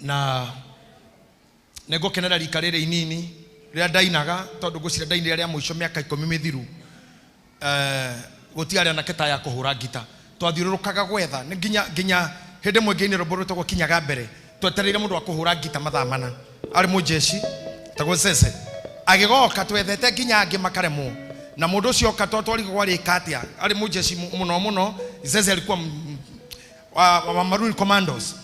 Na nĩ ngũkenera rika rĩrĩ inini rĩrĩa ndainaga, tondũ ngwĩciria ndainire rĩa mũico mĩaka 10 mĩthiru. Gũtiarĩ anake ta aya kũhũra ngita, twathiũrũrũkaga gwetha nĩ nginya hĩndĩ ĩmwe ngĩinĩ rwĩmbo rwĩtagwo Kinyaga Mbere, twetereire mũndũ wa kũhũra ngita mathaa 4, arĩ mũjeshi tagwo Zeze, agĩgoka twethete nginya angĩ makaremwo, na mũndũ ũcio oka twarigagwo arĩka atĩa, arĩ mũjeshi mũno mũno. Zeze alikuwa wa Maruni Commandos.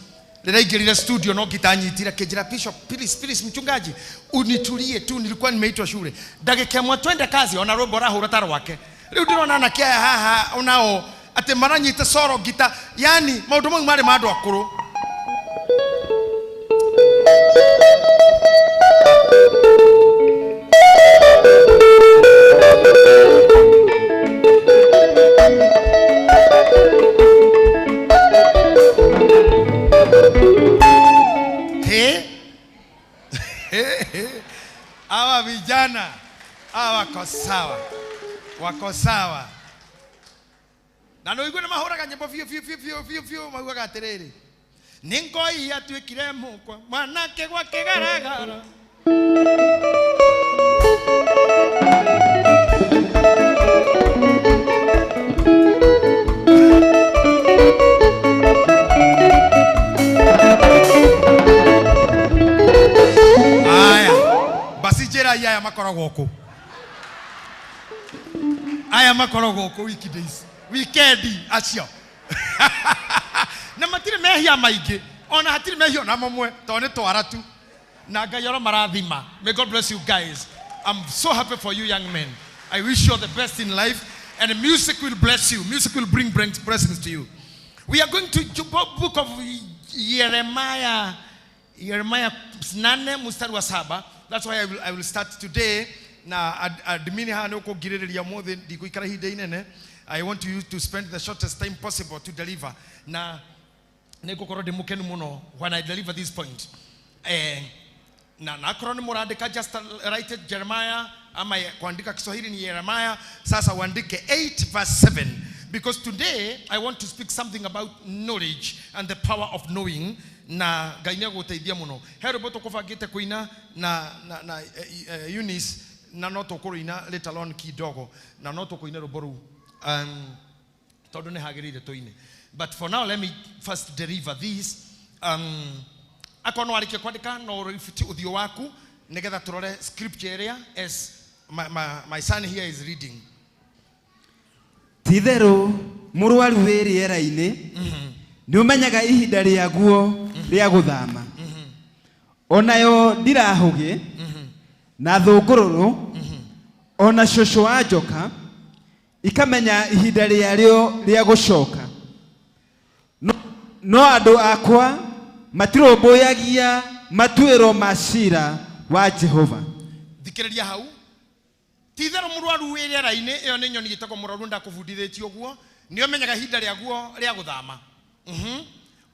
Rĩrĩa aingĩrire studio no ngita anyitire, akĩnjĩra, "Bishop, please, please, mchungaji, unitulie tu, nilikuwa nimeitwa shule." Ndagĩka ĩmwe twende kazi, ona rwĩmbo arahũra ta rwake. Rĩu ndĩrona anake aya haha onao atĩ maranyita solo ngita, yani maũndũ mau marĩ ma andũ akũrũ. He? Hawa vijana hawa wako sawa, wako sawa, na nä ũigue nĩ mahũraga nyĩmbo biũ biũ biũ biũ biũ biũ, maugaga atĩrĩrĩ, nĩ ngoi atuĩkire mũkwa mwanake gwake garagara. Aya basi, njĩrai, aya makoragwo kũ? Aya makoragwo kũ weekdays, weekend acio? Na matirĩ mehia maingĩ, ona hatirĩ mehia ona mamwe, tondũ nĩ twara tu na Ngai oro marathima. May God bless you guys. I'm so happy for you young men. I wish you all the best in life, and music will bless you. Music will bring blessings to you. We are going to book of Jeremiah, Jeremiah 8 mstari wa 7. That's why I will start today. Na admin haha nĩ ũkũngirĩrĩria ũmũthĩ, ndigũikara ihinda inene. I want you to spend the shortest time possible to deliver, na nĩ ngũkorwo ndĩ mũkenu mũno when I deliver this point. Na akorwo nĩ mũrandĩka, just write it, Jeremiah, ama kuandika Kiswahili ni Yeremia. Sasa uandike 8 verse 7, because today I want to speak something about knowledge and the power of knowing, na Ngai nĩ agũteithia mũno. He rwĩmbo tũkũbangĩte kũina na Eunice, na no tũkũrũina later on kidogo, na no tũkũina rwĩmbo rũu tondũ nĩ hagĩrĩire tũine. But for now, let me first deliver this. Akorwo no warĩkia kwandĩka, no ũribiti ũthiũ waku nĩgetha tũrore scripture ĩrĩa as my son here is reading. Ti-itherũ mũrwaru wĩ rĩera-inĩ nĩ ũmenyaga ihinda rĩaguo rĩa gũthama, onayo ndirahũgĩ na thũngũrũrũ ona cũcũ wa njoka ikamenya ihinda rĩarĩo rĩa gũcoka, no andũ akwa matirũmbũyagia matuĩro ma cira wa Jehova. Thikĩrĩria hau. Ti itherũ mũrwaru wĩ rĩera-inĩ, ĩyo nĩ nyoni ĩtagwo mũrwaru, ndakũbundithĩtie ũguo, nĩ ũmenyaga ihinda rĩaguo rĩa gũthama.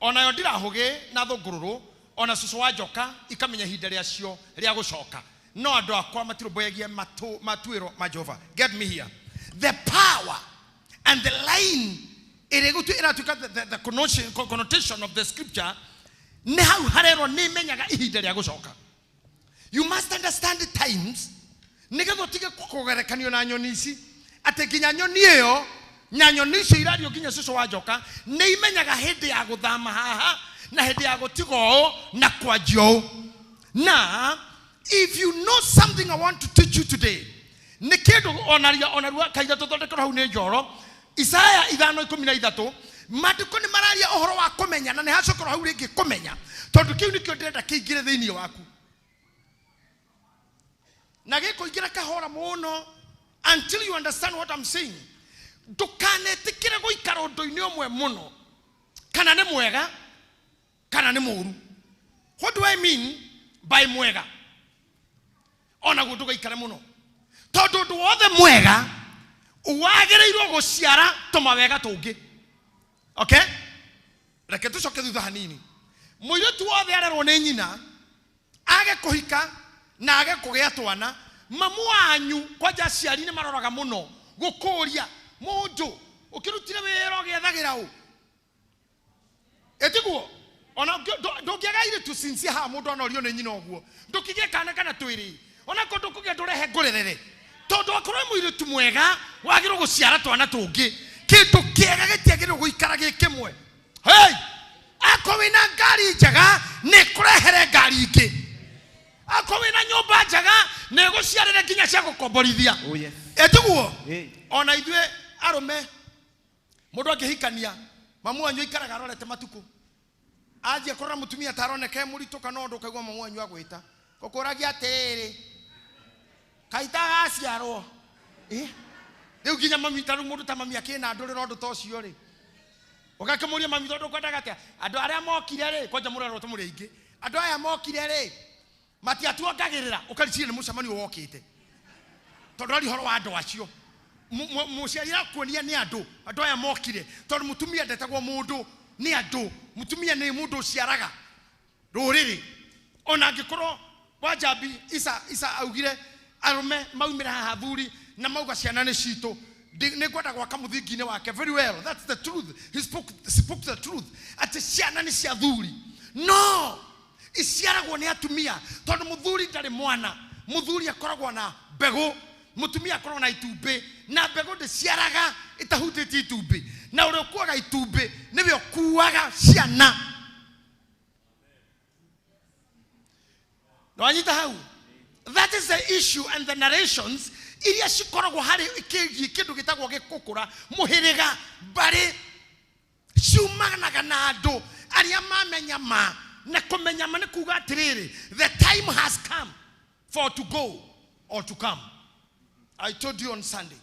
Onayo ndirahũgĩ na thũngũrũrũ ona cũcũ wa njoka ikamenya ihinda rĩacio rĩa gũcoka, no andũ akwa matirũmbũyagia matuĩro ma Jehova. Get me here. The power and the line ĩrĩa ĩratuĩka the connotation of the scripture nĩ hau harerwo nĩ imenyaga ihinda rĩa gũcoka. You must understand the times nĩgetha ũtige kũgerekanio na nyoni ici, atĩ nginya nyoni ĩyo na nyoni icio irario, nginya cũcũ wa njoka nĩ imenyaga hĩndĩ ya gũthama haha na hĩndĩ ya gũtiga ũũ na kwanjia ũũ. Na if you know something I want to teach you today, nĩ kĩndũ onaria onarua kaitha tũthondekerwo hau nĩ njoro, Isaya 5:13. Maandĩko nĩ mararia ũhoro wa kũmenya, na nĩ hacokerwo hau rĩngĩ kũmenya, tondũ kĩu nĩkĩo ndĩrenda kĩingĩre thĩinĩ waku, na gĩkũingĩra kahora mũno until you understand what I'm saying. Ndũkanetĩkĩre gũikara ũndũ-inĩ ũmwe mũno, kana nĩ mwega kana nĩ mũũru. What do I mean by mwega? Onaguo ndũgaikare mũno, tondũ ũndũ wothe mwega wagĩrĩirwo gũciara tũmawega tũngĩ. Okay, reke tũcoke thutha hanini. Mũirĩtu wothe arerwo nĩ nyina age kũhika na age kũgĩa twana, mamu wanyu kwanja aciari nĩ maroraga mũno gũkũria mũndũ ũkĩrutire wĩra ũgĩethagĩra ũ, ĩtiguo? Ona ndũngĩaga Airĩtu sincere haha, mũndũ anorio nĩ nyina ũguo, ndũkĩgĩe kana kana twĩrĩ, onako ndũkũgĩa ndũrehe ngũrerere, tondũ akorwo wĩ mũirĩtu mwega wagĩrĩirwo gũciara twana tũngĩ. Kĩndũ kĩega gĩtiagĩrĩirwo gũikara gĩ kĩmwe. Hey! Akorwo wĩna ngari njega, nĩ kũrehere ngari ingĩ. Akorwo wĩna nyũmba njega, nĩ gũciarĩre nginya cia gũkomborithia. Oh, yes. Ĩtiguo? Ĩĩ. Ona ithuĩ arũme, mũndũ angĩhikania, mamu wanyu aikaraga arorete matukũ, anjia kũrora mũtumia ta aroneka e mũritũ kana ũndũ, ũkaigua mamu wanyu agwĩta gũkũragia atĩrĩrĩ, kaita gaciarwo. Rĩu nginya mami, ta rĩu mũndũ ta mami akĩna ndũrĩra ũndũ ta ũcio rĩ, ũgakĩmũria mami, tondũ kwendaga atĩa andũ arĩa mokire rĩ, kwanja mũrerwo tũmũrĩ aingĩ, andũ aya mokire rĩ matiatuongagĩrĩra, ũkariciria nĩ mũcemanio wokĩte, tondũ ari ũhoro wa andũ acio. Mũciari akuonia nĩ andũ, andũ aya mokire, tondũ mũtumia ndetagwo mũndũ, nĩ andũ. Mũtumia nĩ mũndũ ũciaraga rũrĩrĩ. Ona angĩkorwo Wanjambi Isa augire arũme maumĩre haha athuri na mauga ciana nĩ citũ, nĩ ngwenda gwaka mũthingi-inĩ wake very well. That's the truth. He spoke the truth atĩ ciana nĩ cia athuri, no iciaragwo nĩ atumia, tondũ mũthuri ndarĩ mwana. Mũthuri akoragwo na mbegũ, mũtumia akoragwo na itumbĩ, na mbegũ ndĩciaraga ĩtahutĩtie itumbĩ, na ũrĩa ũkuaga itumbĩ nĩwe ũkuaga ciana. Nwanyita hau? That is the issue and the narrations iria cikoragwo harĩ kĩgiĩ kĩndũ gĩtagwo gĩkũkũra mũhĩrĩga mbarĩ ciumanaga na andũ arĩa mamenya ma, na kũmenya ma nĩ kuga atĩrĩrĩ, the time has come for to go or to come. I told you on Sunday,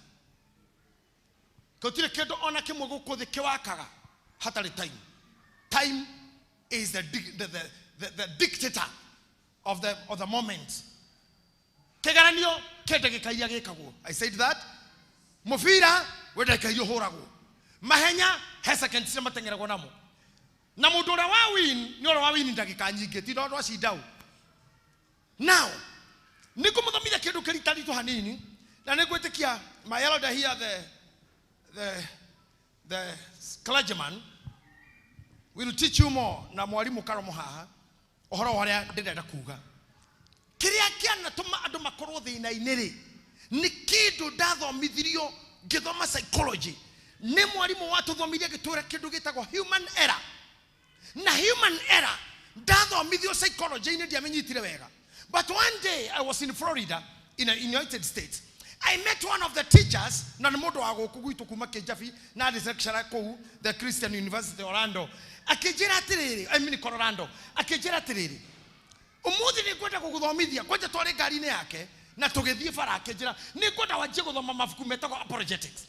gũtirĩ kĩndũ ona kĩmwe gũkũ thĩ kĩwakaga hatarĩ time. Time is the dictator of the moment. Kĩgeranio kĩ ndagĩka iria gĩkagwo. I said that mũbira wĩ ndagĩka iria ũhũragwo, mahenya he seconds iria mateng'eragwo namo, na mũndũ ũrĩa wa win nĩ ũrĩa wa win ndagĩka nyingĩ, ti ũndũ acinda ũ. Now nĩ ngũmũthomithia kĩndũ kĩritaritũ hanini, na nĩ ngwĩtĩkia my elder here, the clergyman, will teach you more, na mwarimũ Karomo haha, ũhoro wa ũrĩa ndĩrenda kuga. Kĩrĩa kĩanatũma andũ makorwo thĩna-inĩ rĩ, nĩ kĩndũ ndathomithirio ngĩthoma psychology nĩ mwarimũ watũthomithirie, agĩtwĩra kĩndũ gĩtagwo human error. Na human error ndathomithio psychology-inĩ ndiamenyitire wega, but one day I was in Florida in the United States. I met one of the teachers, na nĩ mũndũ wa gũkũ gwitũ kuma Kĩnjabi, na arĩ lecturer kũu the Christian University Orlando. Akĩnjĩra atĩrĩrĩ, I mean Colorado, akĩnjĩra atĩrĩrĩ, ũmũthĩ nĩ ngwenda gũgũthomithia. Kwanja twarĩ ngari-inĩ yake na tũgĩthiĩ bara, akĩnjĩra nĩ ngwenda wanjie gũthoma mabuku metagwo apologetics.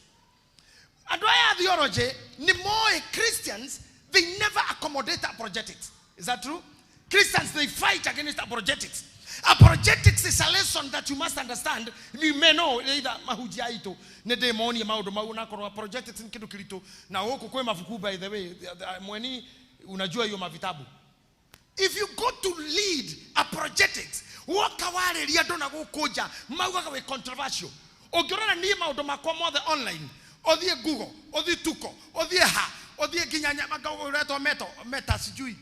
Andũ aya a theology nĩ moĩ Christians, they never accommodate apologetics. Is that true? Christians, they fight against apologetics. Apologetics is a lesson that you must understand. You may know either mahunjia aitũ nĩ ndĩmonie maũndũ mau, nakorwo apologetics nĩ kĩndũ kĩritũ, na gũkũ kwĩ mabuku, by the way, mweni unajua hiyo mavitabu. If you go to lead apologetics, woka warĩria andũ na gũkũ nja maugaga wĩ controversial. Ũngĩrora niĩ maũndũ makwa mothe online, ũthiĩ Google, ũthiĩ Tuko, ũthiĩ ha, ũthiĩ nginya ũretwo Meta, Meta sijui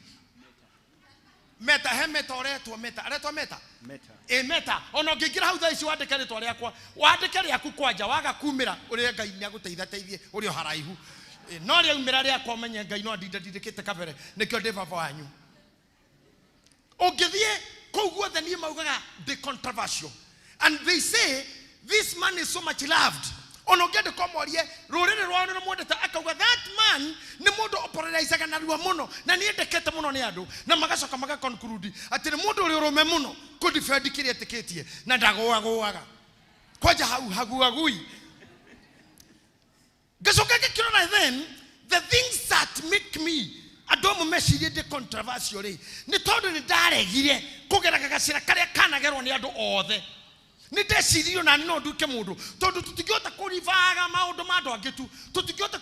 Meta, he Meta ũretwo Meta, aretwo Meta. Meta. Ĩ Meta, ona ũngĩingĩra hau thaa ici wandĩke rĩtwa rĩakwa, wandĩke rĩaku kwanja, waga kumĩra ũrĩa Ngai nĩ agũteithia teithie ũrĩ o haraihu. Ĩ, no rĩaumĩra rĩakwa ũmenye Ngai no andinda ndindĩkĩte kabere, nĩkĩo ndĩ baba wanyu. Ũngĩthiĩ kũu guothe niĩ maugaga ndĩ controversial, and they say this man is so much loved. Ona ũngĩandĩka ũmorie rũrĩrĩ rwao nĩ rũmwendete, akauga that man nĩ mũndũ ũpolarizaga narua mũno na nĩ endekete mũno nĩ andũ, na magacoka magaconclude atĩ nĩ mũndũ ũrĩ ũrũme mũno kũdefend kĩrĩa etĩkĩtie na ndagũagũaga kwanja hau haguagui. Ngacoka ngĩkĩrora then the things that make me andũ amwe mecirie ndĩ controversial rĩ, nĩ tondũ nĩ ndaregire kũgeraga gacĩra karĩa kanagerwo nĩ andũ othe. Nĩ ndeciririe ona no nduĩke mũndũ, tondũ tũtingĩhota kũribaga maũndũ ma andũ angĩ tu, tũtingĩhota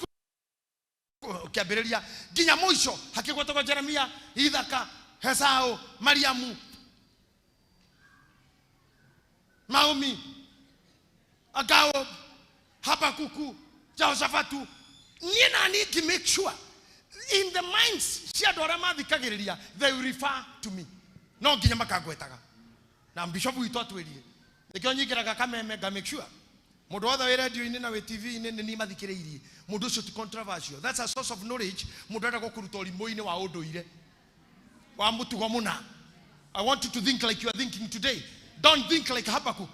kĩambĩrĩria nginya mũico hakĩgwetagwo Jeremia, Ithaka, Hesau, Mariamu, Naomi, Agao, Habakuku, Jehoshafatu. Niĩ na niĩ ngĩ make sure In the minds cia andũ arĩa mathikagĩrĩria, they will refer to me, no nginya makangwetaga. Na bishop witũ atwĩrire nĩkĩo nyingĩraga kameme nga make sure mũndũ wothe wĩ radio-inĩ na wĩ TV-inĩ nĩ niĩ mathikĩrĩirie. Mũndũ ũcio ti controversial, that's a source of knowledge. Mũndũ arenda gũkũruta ũrimũ-inĩ wa ũndũire wa mũtugo mũna. I want you to think like you are thinking today. Don't think like Habakkuk.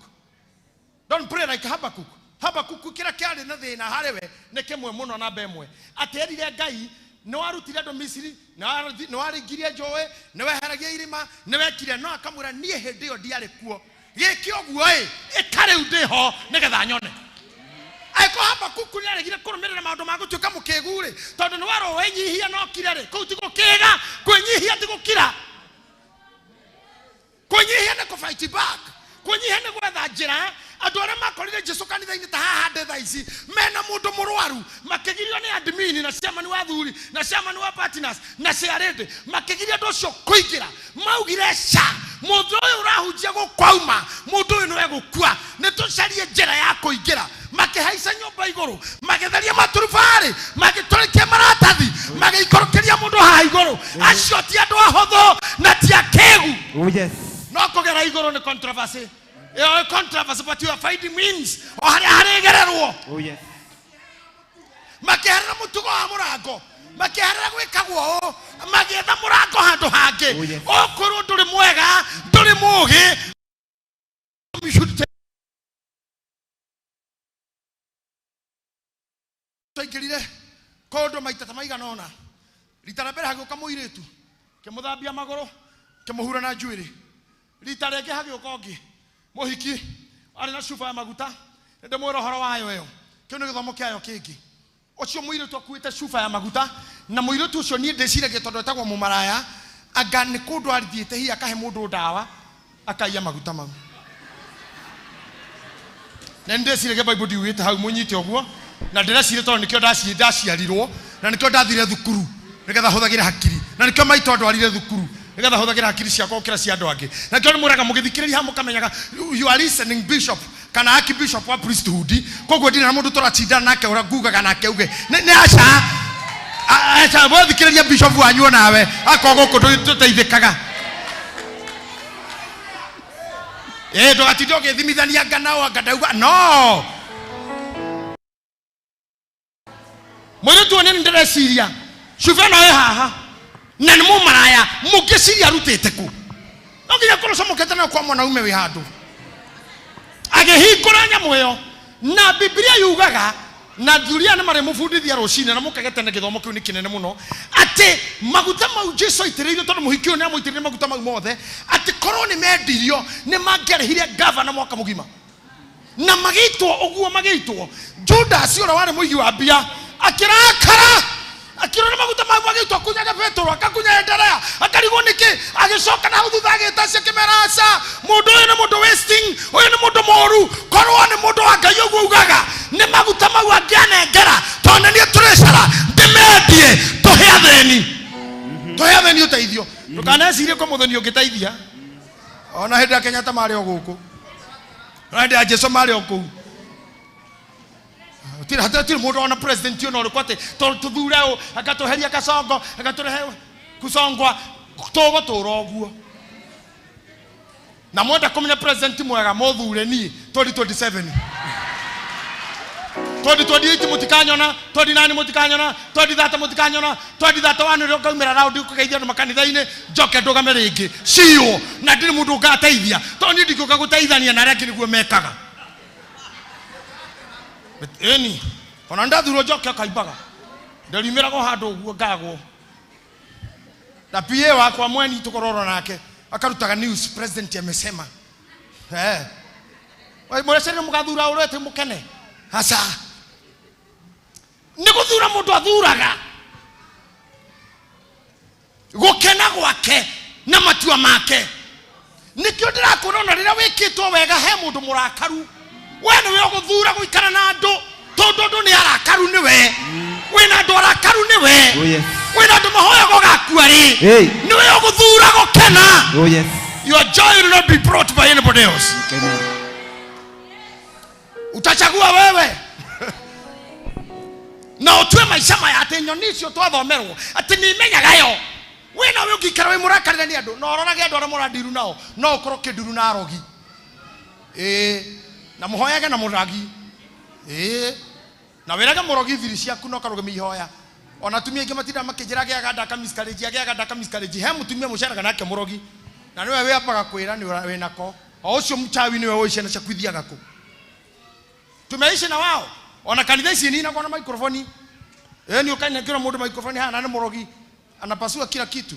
Don't pray like Habakkuk. Habakkuk kĩrĩa kĩarĩ na thĩna harĩ we nĩ kĩmwe mũno, namba ĩmwe, atĩ erire Ngai, nĩ warutire andũ Misiri, nĩ waringirie njũĩ, nĩ weheragia irima, nĩ wekire, no akamwĩra, niĩ hĩndĩ ĩyo ndiarĩ kuo. Gĩke ũguo ĩ, ĩka rĩu ndĩho nĩgetha nyone. Angĩkorwo Habakuku nĩ aregire kũrũmĩrĩra maũndũ ma gũtuĩka mũkĩgu rĩ, tondũ nĩ werwo wĩnyihia no kire rĩ, kũu ti gũkĩga. Kwĩnyihia ti gũkira. Kwĩnyihia nĩ kũ-fight back. Kwĩnyihia nĩ gwetha njĩra. Andũ arĩa makorire Jesu kanitha-inĩ ta haha ndĩ thaa ici mena mũndũ mũrwaru, makĩgirio nĩ admin na chairman wa thuri na chairman wa partners na chairlady, makĩgiria andũ ũcio kũingĩra. Maugire, ca mũndũ ũyũ ũrahunjia gũkũ auma, mũndũ ũyũ nĩwe gũkua, nĩ tũcarie njĩra ya kũingĩra. Makĩhaica nyũmba igũrũ, magĩtheria maturubarĩ, magĩtũrĩkia maratathi, magĩikũrũkĩria mũndũ haha igũrũ. Acio ti andũ ahũthũ na ti akĩgu. Oh yes. No kũgera igũrũ nĩ controversy. Ĩyo nĩ controversy, but you are finding means o harĩa harĩgererwo. Oh yes. Makĩherera mũtugo wa mũrango, makĩherera gwĩkagwo ũũ, magĩetha mũrango handũ hangĩ. Oh, yes. Ũkwĩrwo ndũrĩ mwega, ndũrĩ mũũgĩ. You should take twaingĩrire kũndũ maita ta maigana ũna. Rita rĩa mbere hagĩũka mũirĩtu, kĩmũthambia magũrũ, kĩmũhura na njuĩrĩ. Rita rĩngĩ hagĩũka ũngĩ mũhiki arĩ na cuba ya maguta. Nĩ ndĩmwĩra ũhoro wayo ĩyo, kĩu nĩ gĩthomo kĩayo kĩngĩ. Ũcio mũirĩtu akuĩte cuba ya maguta, na mũirĩtu ũcio niĩ ndĩciragia, tondũ etagwo mũmaraya, anga nĩ kũndũ athiĩte, hihi akahe mũndũ ndawa, akaiya maguta mau. Na nĩ ndĩciragia Bible ndiugĩte hau mũnyite ũguo, na ndĩreciria tondũ nĩkĩo ndaciarirwo na nĩkĩo ndathire thukuru nĩgetha hũthagĩre hakiri, na nĩkĩo maitũ andwarire thukuru nĩgetha hũthagĩre hakiri ciakwa gũkĩra cia andũ angĩ, na nĩkĩo nĩmwĩraga mũgĩthikĩrĩria haha mũkamenyaga you are listening bishop kana archbishop wa priesthood. Koguo ndirĩ na mũndũ tũratindana nake ũrĩa ngugaga nake uge nĩ aca. Aca, mwathikĩrĩria bishop wanyu onawe akorwo gũkũ tũteithĩkaga. Ĩ ndũgatinde ũgĩthimithania anga nao, anga ndauga no mũirĩtu ũyũ. Nĩ ndĩreciria cuba ĩno ĩ haha na nĩ mũmaraya, mũngĩciria arutĩte kũ? No nginya korwo comokete nayo kwa mwanaume wĩ handũ agĩhingũra nyamũ ĩyo. Na Bibilia yugaga, na thuria nĩ marĩmũbundithia rũcinĩ na mũkage tene, gĩthomo kĩu nĩ kĩnene mũno, atĩ maguta mau Jesu aitĩrĩirio, tondũ mũhiki ũyũ nĩ amũitĩrĩire maguta mau mothe, atĩ korwo nĩ mendirio nĩ mangĩarĩhire gavana mwaka mũgima. Na magĩitwo ũguo magĩitwo, Judas ũrĩa warĩ mũigi wa mbia akĩrakara, akĩrora maguta mau magĩitwo, akunyage Petero, akakunya Enderea, akarigwo nĩkĩ. Agĩcoka na hau thutha, agĩta acio, akĩmera, aca, mũndũ ũyũ nĩ mũndũ wasting, ũyũ nĩ mũndũ mũru. Korwo nĩ mũndũ wa Ngai ũguo ugaga, nĩ maguta mau angĩanengera, tondũ nĩ niĩ tũrĩcara ndĩmendie tũhe athĩni, tũhe athĩni ũteithio. Ndũkanecirie kwa mũthĩni ũngĩteithia. Ona hĩndĩ ya Kenyatta marĩ o gũkũ, ona hĩndĩ ya Jesu marĩ o kũu. Hatirĩ mũndũ ona president ona ũrĩkũ atĩ tũthure ũ agatũheria kasongo, agatũrehe kusongwa, tũgũtũra ũguo. Na mwenda kũmenya president mwega, mũthure niĩ 2027. 2028 mũtikanyona, 29 mũtikanyona, 2030 mũtikanyona, 2031 nĩrĩo ngaumĩra raundi kũgeithia andũ makanitha-inĩ, njoke ndũgame rĩngĩ ciũ, na ndirĩ mũndũ ũngateithia, tondũ niĩ ndingĩũka gũteithania na arĩa angĩ nĩguo mekaga. Ĩni ona ndathurwo njoke akaimbaga, ndĩriumĩraga o handũ ũguo ngagwo na PA wakwa mweni tũkororwo nake akarutaga news, president amesema. Eh, mũreciria mũgathura ũrĩa atĩ mũkene? Aca, nĩ gũthura mũndũ athuraga gũkena gwake na matua make. Nĩkĩo ndĩrakwĩra, ona rĩrĩa wĩkĩtwo wega he mũndũ mũrakaru, we nĩwe ũgũthura gũikara na andũ, tondũ andũ nĩ arakaru nĩwe, wĩna andũ arakaru nĩwe. Oh yes. Wĩna andũ mahoyaga ũgakua rĩ, Hey. nĩwe ũgũthura gũkena. Oh yes. Your joy will not be brought by anybody else. Amen. Utachagua wewe. Na ũtue maica maya atĩ nyoni icio twathomerwo atĩ nĩ imenyaga yo. We nawe ũngĩikara wĩ mũrakarĩre nĩ andũ na ũrorage andũ arĩa mũrandiru nao, no ũkorwo kĩnduru na arogi. Ĩĩ, na mũhoyage na mũragi. Ĩĩ, na wĩrage mũrogi thiri ciaku na ũkarũgamia ihoya. Ona atumia aingĩ matindaga makĩnjĩra agĩaga nda aka miscarriage, agĩaga nda aka miscarriage. He mũtumia mũceraga nake mũrogi na nĩwe wĩambaga kwĩra nĩ wĩnako. O ũcio mchawi nĩwe ũĩ ciana ciaku ithiaga kũ. Tumeishi na wao. Ona kanitha ici ninagwo na microphone. Ĩĩ, nĩ ũkanengera mũndũ microphone haha na nĩ mũrogi, anapasua kila kitu.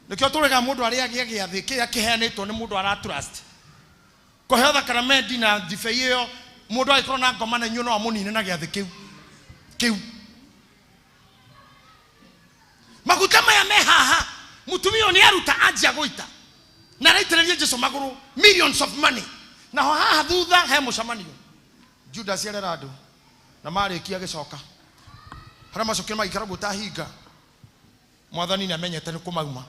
Nĩkĩo tũrega mũndũ arĩa agĩe gĩathĩ kĩrĩa kĩheanĩtwo nĩ mũndũ ara trust. Kũheo thakaramendi na ndibei ĩyo, mũndũ angĩkorwo na ngoma na inyuĩ no amũnine na gĩathĩ kĩu. Kĩu. Maguta maya me haha, mũtumia ũyũ nĩ aruta anjia gũita. Na araitĩrĩria Jesu magũrũ millions of money. Naho haha thutha he mũcemanio. Judas arera andũ na marĩkia agĩcoka. Harĩa macokire magĩikara ũguo ta hinga. Mwathani nĩ amenyete nĩ kũmauma.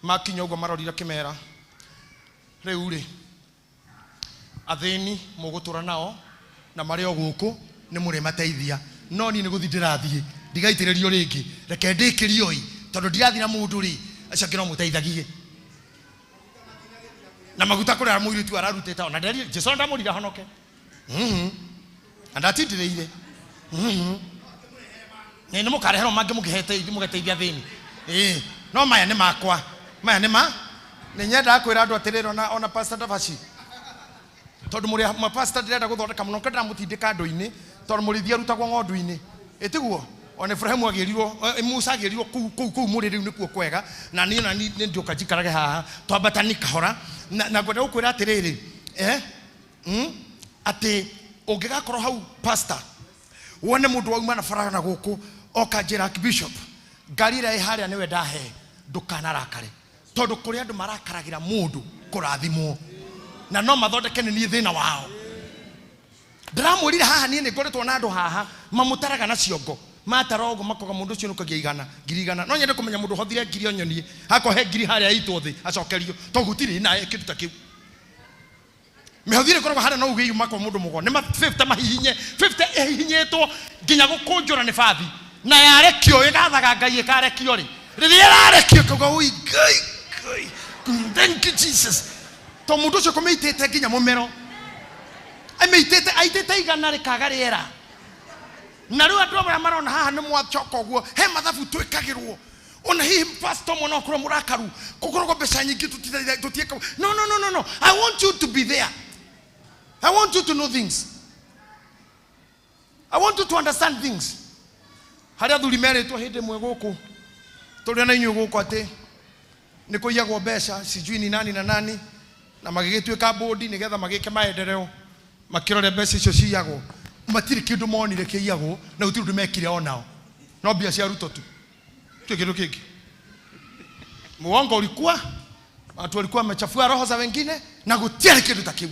Makinya ũguo marorire kĩmera. Rĩu rĩ, athĩni mũgũtũra nao na marĩ o gũkũ nĩ mũrĩmateithia. No niĩ nĩ gũthiĩ ndĩrathiĩ, ndigaitĩrĩrio rĩngĩ. Reke ndĩkĩrio ĩ, tondũ ndirathiĩ na mũndũ rĩ, acio angĩ no mũteithagie. Na maguta kũrĩa mũirĩtu ararutĩte ona nderire Jesu ndamũrire ahonoke. Na ndatindirĩire. Nĩ nĩ mũkareherwo mangĩ mũkĩhete mũgeteithia athĩni. Ĩĩ, no maya nĩ makwa. Maya nĩ ma nĩ nyendaga kwĩra andũ atĩrĩrĩ, ona Pastor Dabashi, tondũ mũrĩ mapastor ndĩrenda gũthondeka mũno, nĩkĩo ndĩramũtindĩka andũ-inĩ, tondũ mũrĩithi arutagwo ng'ondu-inĩ. Ĩtiguo? Ona Ibrahimu agĩrirwo, Musa agĩrirwo kũu kũu kũu mũrĩ rĩu nĩkuo kwega, na niĩ na niĩ nĩ ndĩũka njikarage haha, twambatani kahora. Na ngwenda gũkwĩra atĩrĩrĩ, atĩ ũngĩgakorwo hau pastor, wone mũndũ wauma na bara na gũkũ oka njĩra Archbishop, ngari ĩrĩa ĩ harĩa nĩwe ndahe, ndũkanarakare, tondũ kũrĩ andũ marakaragĩra mũndũ kũrathimwo na no mathondeke nĩ niĩ thĩna wao. Ndĩramwĩrire haha niĩ nĩ ngoretwo na andũ haha mamũtaraga na ciongo, matara ũguo makoga mũndũ ũcio nĩũkagia igana, ngiri igana. No nyende kũmenya mũndũ ũhothire ngiri onyonie, akorwo he ngiri harĩa ĩitwo thĩ acokerio, tondũ gũtirĩ na kĩndũ ta kĩu. Mĩhothi ĩrĩa ĩkoragwo harĩa no uge yuma kwa mũndũ mũgo, nĩ ma 50 mahihinye, 50 ĩhihinyĩtwo nginya gũkũnjũra nĩ bathi, na yarekio ĩgathaga Ngai ĩkarekio rĩ, rĩrĩa ĩrarekio ĩkauga oi Ngai, Ngai, thank you Jesus. To mũndũ ũcio kũmĩitĩte nginya mũmero, amĩitĩte, aitĩte igana rĩkaga rĩera. Na rĩu andũ arĩa marona haha nĩ mwacoka ũguo, he mathabu twĩkagĩrwo. Ona hihi pastor mwana wakorwo mũrakaru, gũkoragwo mbeca nyingĩ tũtiĩka. No, no, no, no, no. I want you to be there. I want you to know things. I want you to understand things. Harĩa athuri merĩtwo hĩndĩ ĩmwe gũkũ, tũrĩ na inyuĩ gũkũ atĩ nĩ kũiyagwo mbeca sijui ni nani na nani, na magĩgĩtuĩka bodi nĩgetha magĩke maendeleo, makĩrore mbeca icio ciyagwo, matirĩ kĩndũ monire kĩiyagwo na gũtirĩ ũndũ mekire onao, no mbia cia Ruto tu, sio kĩndũ kĩngĩ. Muongo ulikuwa, watu walikuwa wamechafua roho za wengine na gũtiarĩ kĩndũ ta kĩu.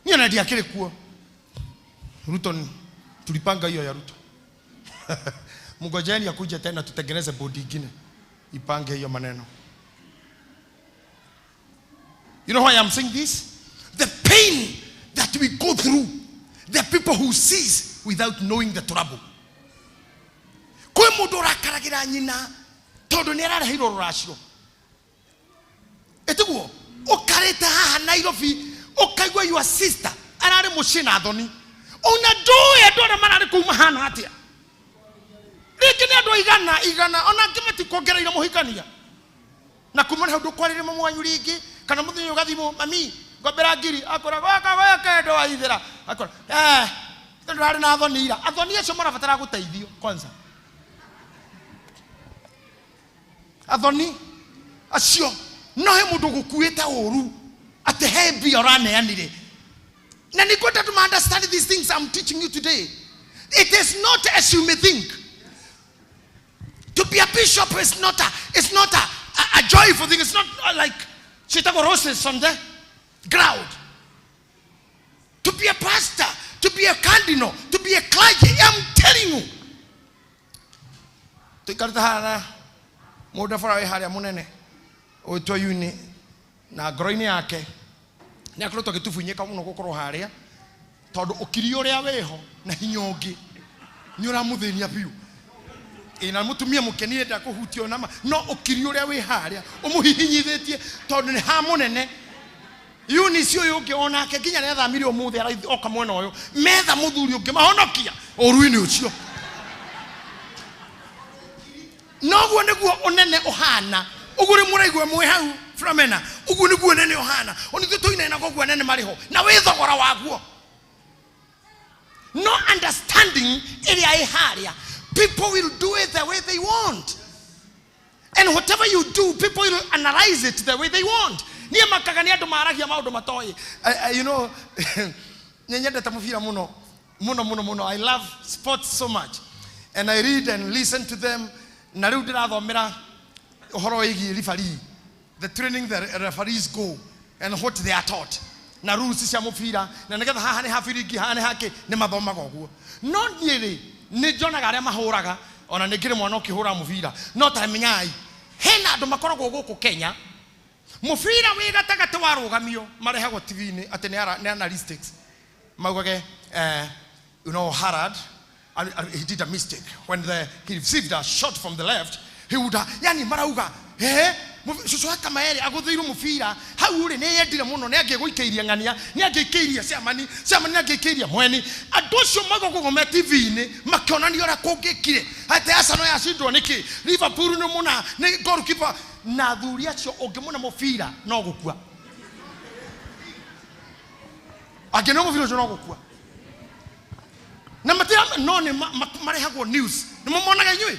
Niĩ ona ndiakĩrĩ kuo. Ruto ni tulipanga hiyo ya Ruto. Mngojeni akuje tena tutengeneze bodi ingine ipange hiyo maneno. You know why I'm saying this? The pain that we go through, the people who sees without knowing the trouble. Kwĩ mũndũ ũrakaragĩra nyina tondũ nĩ arareheirwo rũracio. Ĩtiguo? Ũkarĩte haha Nairobi ũkaigua your sister ararĩ mũciĩ na thoni, ona ndũĩ andũ arĩa mararĩ kũu mahana atĩa. Rĩngĩ nĩ andũ igana igana, ona angĩ matikuongereire mũhikania. Na kuma hau ndũkwarĩria mamu wanyu rĩngĩ, kana mũthenya ũgathimwo, mami ngombera ngiri, akora gwaka gwaka ndo waithĩra, akora tondũ harĩ na athoni ira. Athoni acio marabatara gũteithio kwanza. Athoni acio no he mũndũ ũgũkuĩte ũru atĩ he mbia ũraneanire. Na nĩ ngwenda andũ ma understand these things I'm teaching you today. It is not as you may think. To be a bishop is not a joyful thing. It's not like ciĩtagwo roses on the ground. To be a pastor, to be a cardinal, to be a clergy, I'm telling you. Tuikarĩte haha na mũndũ bara wĩ harĩa mũnene ũgwĩtwo Uni, na ngoro-inĩ yake nĩ akoretwo agĩtubunyĩka mũno gũkorwo harĩa, tondũ ũkiri ũrĩa wĩho na hinya ũngĩ Nĩ ũramũthĩnia biũ. Ĩ na mũtumia mũkeni enda kũhutio nama no ũkiri ũrĩa wĩ harĩa ũmũhihinyithĩtie tondũ nĩ ha mũnene. Eunice ũyũ ũngĩ onake nginya nĩ athamire ũmũthĩ oka mwena ũyũ metha mũthuri ũngĩ mahonokia ũru-inĩ ũcio. Noguo nĩguo ũnene ũhana. Ũguo rĩ mũraigua mwĩ hau Flomena, ũguo nĩguo ũnene ũhana. Ona ithuĩ tũinainaga ũguo anene marĩ ho na wĩ thogora waguo. No understanding ĩrĩa ĩ harĩa, people will do it the way they want. And whatever you do, people will analyze it the way they want. Niĩ makaga nĩ andũ maragia maũndũ matoĩ. You know, nĩ nyendete mũbira mũno mũno mũno mũno. I love sports so much. And I read and listen to them. Na rĩu ndĩrathomera ũhoro wĩgiĩ referee, the training the referees go and what they are taught na rules cia mũbira na nĩgetha haha nĩ ha biringi haha nĩ hakĩ nĩ mathomaga ũguo. No niĩ rĩ nĩ njonaga arĩa mahũraga ona nĩ ngĩrĩ mwana ũkĩhũra mũbira no ta menyai hena andũ makoragwo gũkũ Kenya mũbira wĩ gatagatĩ warũgamio marehagwo TV-inĩ atĩ nĩ analytics maugage you know Harad he did a mistake when he received a shot from the left he would have, yani marauga cucu wa Kamaere agũthĩirwo mũbira hau rĩ nĩ yendire mũno nĩ angĩgũikĩirie ng'ania nĩ angĩikĩirie ciamani ciamani nĩ angĩikĩirie mweni andũ acio magũgũgwo me TV-inĩ makĩonania ũrĩa kũngĩkire atĩ Arsenal yacindwo nĩkĩ Liverpool nĩ mũna nĩ goalkeeper na athuri acio ũngĩmũna mũbira no gũkua angĩ no mũbira ũcio no gũkua na matira no nĩ marehagwo news nĩ mũmonaga inyuĩ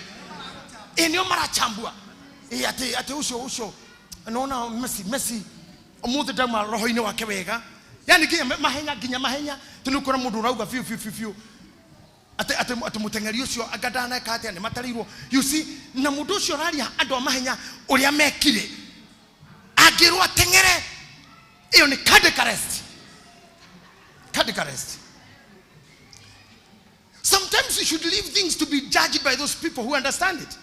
ĩ nĩo marachambua ĩ atĩ atĩ ũcio ũcio nona Messi Messi ũmũthĩ ndauma roho-inĩ wake wega yani nginya mahenya nginya mahenya tũ nĩ ũkora mũndũ ũrauga biũ biũ biũ biũ atĩ atĩ atĩ mũteng'eri ũcio anga ndaneka atĩa nĩ matarĩirwo you see na mũndũ ũcio ũraria andũ a mahenya ũrĩa mekire angĩrwo ateng'ere ĩyo nĩ cardiac arrest. Cardiac arrest. Sometimes you should leave things to be judged by those people who understand it.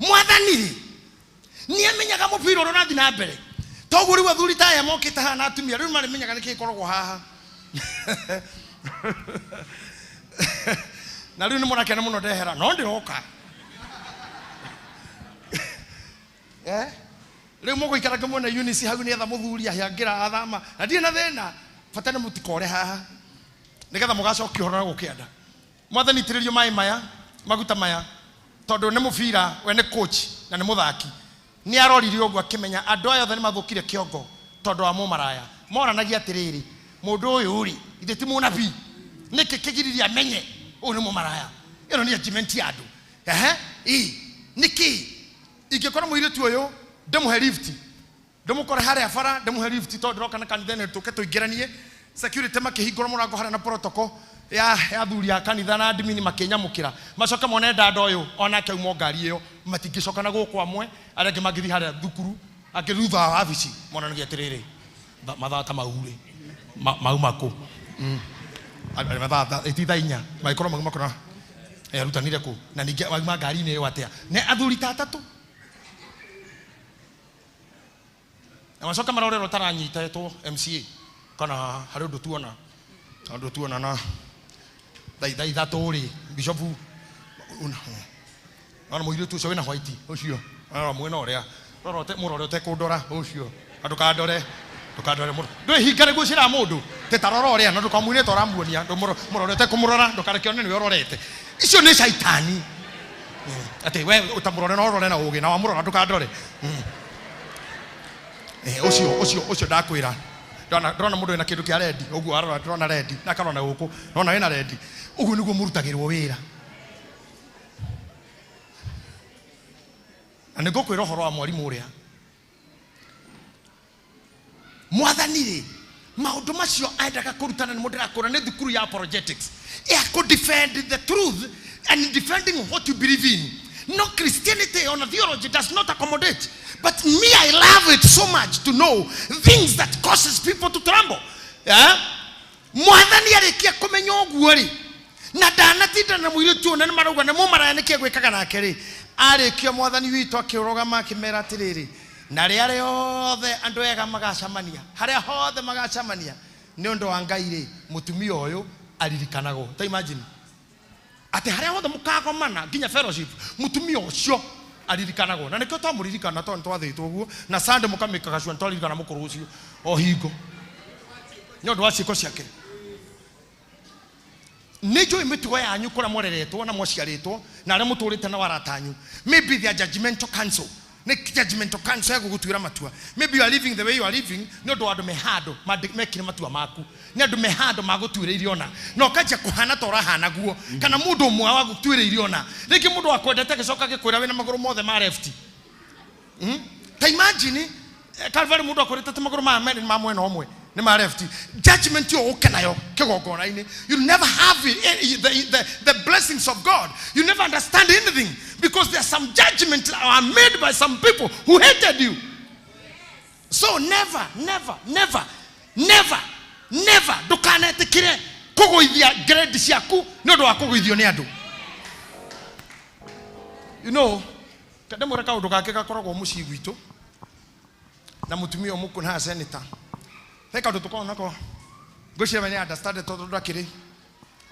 Mwathani rĩ nĩ amenyaga mũbira ũrĩa ũrathiĩ na mbere toguo rĩu athuri ta aya mokĩte haha na atumia rĩu marĩmenyaga nĩkĩ gĩkoragwo haha na rĩu nĩ mũrakena mũno ndehera no ndĩroka Rĩu mũgũikara ngĩmuona Eunice hau nĩetha mũthuri ahĩangĩra athama na ndirĩ na thĩna bata nĩ mũtikore haha nĩgetha mũgacokia ũhoro na gũkĩanda. Mwathani itĩrĩrio maĩ maya maguta maya tondũ nĩ mũbira we nĩ coach na nĩ mũthaki nĩ arorire ũguo akĩmenya andũ aya othe nĩ mathũkire kĩongo tondũ wa mũmaraya moranagia atĩrĩrĩ mũndũ ũyũ rĩ ithe ti mũnabii nĩkĩ kĩgiririe amenye ũyũ nĩ mũmaraya ĩno nĩ argument ya andũ ehe ĩ nĩkĩ ingĩkora mũirĩtu ũyũ ndĩmũhe lift ndĩmũkore harĩa bara ndĩmũhe lift tondũ ndĩroka na kanitha ĩno tũke tũingĩranie security makĩhingũra mũrango harĩa na protocol ya ya athuri a kanitha na admin makĩnyamũkĩra macoke mone dada ũyũ onake auma ngari ĩyo matingĩcoka na gũkũ amwe arĩa angĩ mangĩthiĩ harĩa thukuru angĩ thutha wa wabici monanagia atĩrĩrĩ mathaa ta mau rĩ mauma kũ mathaa ti thaa inya magĩkorwo mauma kũ na arutanire kũ na ningĩ mauma ngari-inĩ ĩyo atĩa nĩ athuri ta atatũ na macoka marorerwo ũtaranyita etwo MCA kana harĩ ũndũ tuona ũndũ tuona na thaa ithatũ rĩ bishopu ona mũirĩtu ũcio wĩna white ũcio arora mwena ũrĩa rora mũrore ũtekũndora ũcio na ndũkandore ndũkandore mũno ndwĩhinga nĩguo ũcĩra mũndũ tĩ ta rora ũrĩa na ndũkamwĩre ta ũramuonia mũrore ũtekũmũrora ndũkareke one nĩwe ũrorete icio nĩ caitani atĩ we ũtamũrore na ũrore na ũgĩ na wamũrora ndũkandore ũcio ũcio ũcio ndakwĩra ndona mũndũ wĩna kĩndũ kĩa rendi ũguo arora ndĩrona rendi na akarora gũkũ ndona wĩna rendi ũguo nĩguo mũrutagĩrwo wĩra na nĩ ngũkwĩra ũhoro wa mwarimũ ũrĩa mwathani rĩ maũndũ macio endaga kũrutana nĩmo ndĩrakũra nĩ thukuru ya apologetics ya kũ defend the truth and defending what you believe in. No Christianity or theology does not accommodate, but me, I love it so much to know things that causes people to tremble. Yeah? Mwathani arĩkia kũmenya ũguo rĩ na ndanatinda na mũirĩtu ũyũ na nĩ marauga nĩ mũmaraya nĩkĩ egwĩkaga nake rĩ arĩkia mwathani witũ akĩrũgama akĩmera atĩrĩrĩ na rĩa rĩothe andũ ega magacemania harĩa hothe magacemania nĩ ũndũ wa Ngai rĩ mũtumia ũyũ aririkanagwo. Ta imagine Atĩ harĩa hothe mũkagomana nginya fellowship, mũtumia ũcio aririkanagwo. Na nĩkĩo twamũririkana tondũ nĩtwathĩtwo ũguo, na Sunday mũkamĩkaga sure nĩtwaririkana mũkũrũ ũcio o hingo nĩ ũndũ wa ciĩko ciake. Nĩ njũĩ mĩtugo yanyu kũrĩa mwareretwo na mwaciarĩtwo na arĩa mũtũrĩte nao arata anyu. Maybe they are judgmental council. Nĩ judgmental council ya gũgũtuĩra matua. Maybe you are living the way you are living nĩ ũndũ wa andũ me handũ mekire matua maku. Nĩ andũ me handũ magũtuĩrĩire ona. Na ũkanjia kũhana ta ũrahana guo. Kana mũndũ ũmwe wagũtuĩrĩire ona. Rĩngĩ mũndũ wakwendete agĩcoka agĩkwĩra wĩna magũrũ mothe ma left. Ta imagine, Calvary mũndũ akwĩrĩte atĩ magũrũ maya merĩ nĩ ma mwena ũmwe, nĩ ma left. Judgment ĩyo ũke nayo kĩgongona-inĩ. You never have the blessings of God. You never understand anything because there are some judgments that are made by some people who hated you. So never, never, never, never, never ndũkanetĩkĩre kũgũithia grade ciaku nĩ ũndũ wa kũgũithio nĩ andũ. You know, ndĩmwĩre kaũndũ gake gakoragwo mũciĩ gwitũ na mũtumia ũyũ mũkũ na senator. He kaũndũ tũkoragwo nako, ngwĩciria we nĩ understand tondũ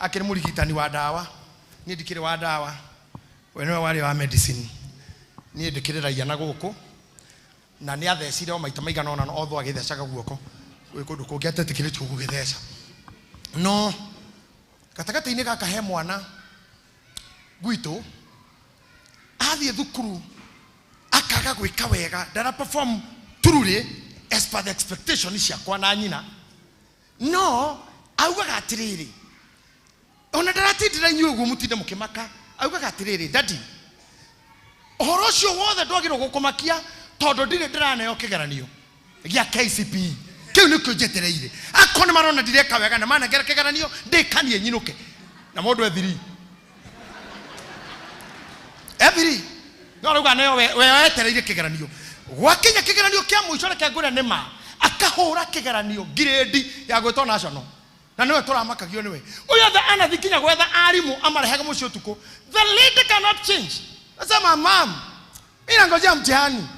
akĩrĩ mũrigitani wa ndawa, niĩ ndikĩrĩ wa ndawa, we nĩwe warĩ wa medicine, niĩ ndĩkĩrĩ raia na gũkũ, na nĩ athecire o maita maigana ũna otho agĩthecaga guoko gwĩ kũndũ kũngĩ atetĩkĩrĩtio gũgĩtheca. No gatagatĩ-inĩ gaka he mwana gwitũ athiĩ thukuru akaga gwĩka wega, ndara perform truly as per the expectation ciakwa na nyina, no augaga atĩrĩrĩ, ona ndaratindĩra inyuĩ ũguo mũtinde mũkĩmaka, augaga atĩrĩrĩ, daddy, ũhoro ũcio wothe ndwagĩrĩirwo gũkũmakia tondũ ndirĩ ndĩraneo kĩgeranio gĩa KCPE, kĩu nĩkĩo njetereire. Akorwo nĩ marona ndireka wega na manengera kĩgeranio ndĩkanie nyinũke na mũndũ ethiri ethiri no rauga neo we wetereire kĩgeranio, gwakinya kĩgeranio kĩa mũico reke ngwĩre nĩ ma akahũra kĩgeranio grade ya gwĩtwo national, na nĩwe tũramakagio nĩwe ũyũ othe anathi nginya gwetha arimũ amarehage mũciĩ ũtukũ. The lady cannot change. Nasema mam, mimi nangojea mtihani.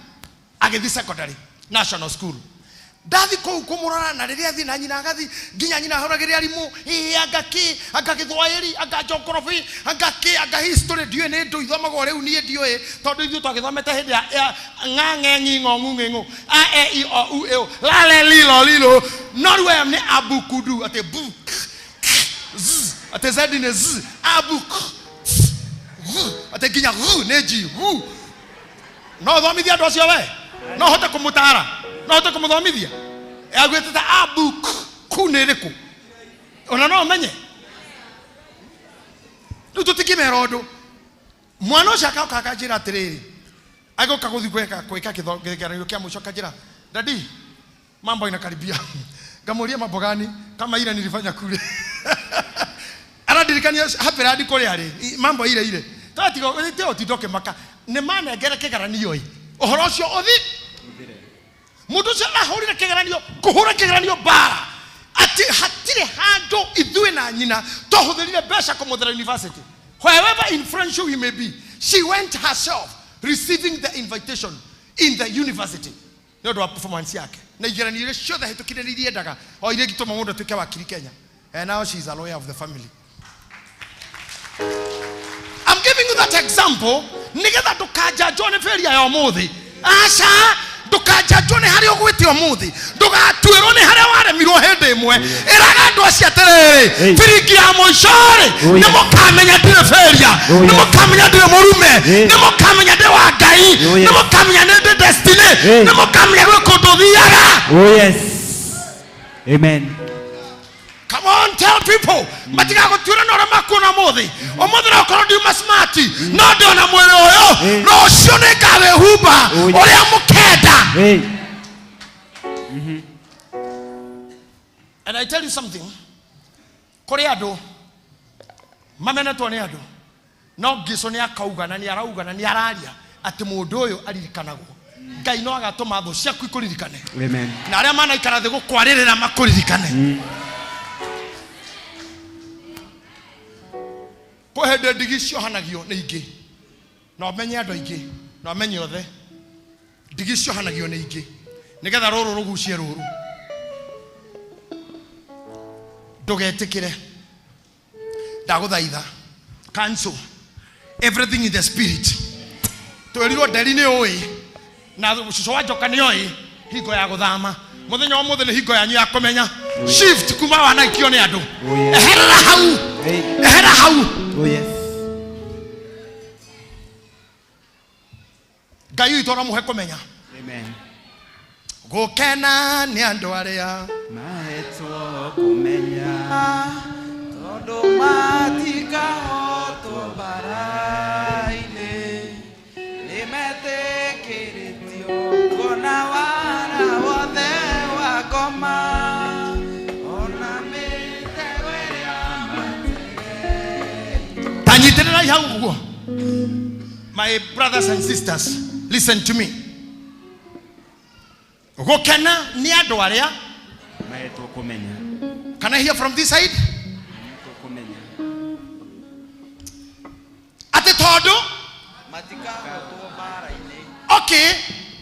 Agĩthiĩ secondary national school, ndathi kũu kũmũrora, na rĩrĩa athiĩ na nyina agathi nginya nyina ahũragĩre arimũ, ĩ anga kĩ, anga gĩthwaĩri, anga geography, anga kĩ, anga history, ndiũĩ nĩ ndũ ithomagwo rĩu, niĩ ndiũĩ tondũ ithuĩ twagĩthomete hĩndĩ ya ng'a ng'e ng'i ng'o ng'u ng'ĩ ng'ũ a e i o u ĩ ũ la le li lo li lo, no rĩu aya nĩ abukudu atĩ bu k k z atĩ z nĩ z abu k c g atĩ nginya g nĩ g gu. No ũthomithie andũ acio we? No ũhote kũmũtara? No ũhote kũmũthomithia? Aguĩte ta abu k ku nĩ ĩrĩkũ? Ona no ũmenye? Rĩu tũtingĩmera ũndũ. Mwana ũcio agoka akanjĩra atĩrĩrĩ, agĩũka gũthiĩ gwĩka kĩgeranio kĩa mũico akanjĩra, daddy, mambo inakaribia. Ngamuria mambo gani? Kama ile nilifanya kule. Arandirikania happy radi kũrĩa rĩ, mambo ile ile. Twatiga te ũtinda ũkĩmaka. Nĩ manengere kĩgeranio ĩ. Ũhoro ũcio ũthi. Mũndũ ũcio ahũrire kĩgeranio, kũhũra kĩgeranio bara. Ati hatirĩ handũ ithuĩ na nyina twahũthĩrire mbeca kũmũthera university. Wherever influential we may be, she went herself receiving the invitation in the university. Nĩ ũndũ wa performance yake na igeranio iria ciothe ahĩtũkire nĩ iria endaga o iria ingĩtũma mũndũ atuĩke wakiri Kenya. And now she is a lawyer of the family. I'm giving you that example nĩgetha ndũkanjanjwo nĩ failure ya ũmũthĩ. Aca, ndũkanjanjwo nĩ harĩa ũgwĩte ũmũthĩ, ndũgatuĩrwo nĩ harĩa waremirwo hĩndĩ ĩmwe. Ĩraga andũ acio atĩrĩrĩ, biringi ya mũico rĩ, nĩ mũkamenya ndirĩ failure, nĩ mũkamenya ndirĩ mũrume, nĩ mũkamenya ndĩ wa Ngai, nĩ mũkamenya nĩ ndĩ destiny, nĩ mũkamenya gwĩ kũndũ thiaga. Oh yes. Amen. Come on, tell people. Matigagũtuĩra na ũrĩa makuona ũmũthĩ. Ũmũthĩ no ũkorwo ndiuma smart, no ndĩ ona mwĩrĩ ũyũ, rũciũ nĩ ngawĩhumba ũrĩa mũkenda. Hey. And I tell you something, kũrĩ andũ mamenetwo nĩ andũ, no Ngiso nĩ akauga na nĩ arauga na nĩ araria atĩ mũndũ ũyũ aririkanagwo. Ngai no agatũma thũ ciaku ikũririkane. Amen. Na arĩa manaikara thĩ gũkwarĩrĩra makũririkane. Kwĩ hĩndĩ ndigi ciohanagio nĩ ingĩ, na ũmenye andũ aingĩ, na ũmenye othe. Ndigi ciohanagio nĩ ingĩ nĩgetha rũrũ rũgucie rũrũ. Ndũgetĩkĩre, ndagũthaitha. Cancel everything in the spirit. Twerirwo nderi nĩ ũĩ na cucu wa njoka nĩ oĩ hingo ya gũthama. Mũthenya wa mũthĩ nĩ hingo yanyu ya kũmenya shift kuma wanaikio nĩ andũ. Oh, yes. Eherera hau, Hey. ehera hau. Oh yes. Ngai witũ aramũhe kũmenya. Amen. Gũkena nĩ andũ arĩa Mahetwo kũmenya Tondũ matikahotwo mbara-inĩ, nĩmetĩkĩrĩtio kuona wara wothe wa ngoma, ona mĩtego ĩrĩa tanyitĩrĩrai hau ũguo. My brothers and sisters, listen to me. Gũkena nĩ andũ arĩa. Mahetwo kũmenya. Can I hear from this side? Mahetwo kũmenya. Atĩ tondũ matikahotwo mbara-inĩ. okay,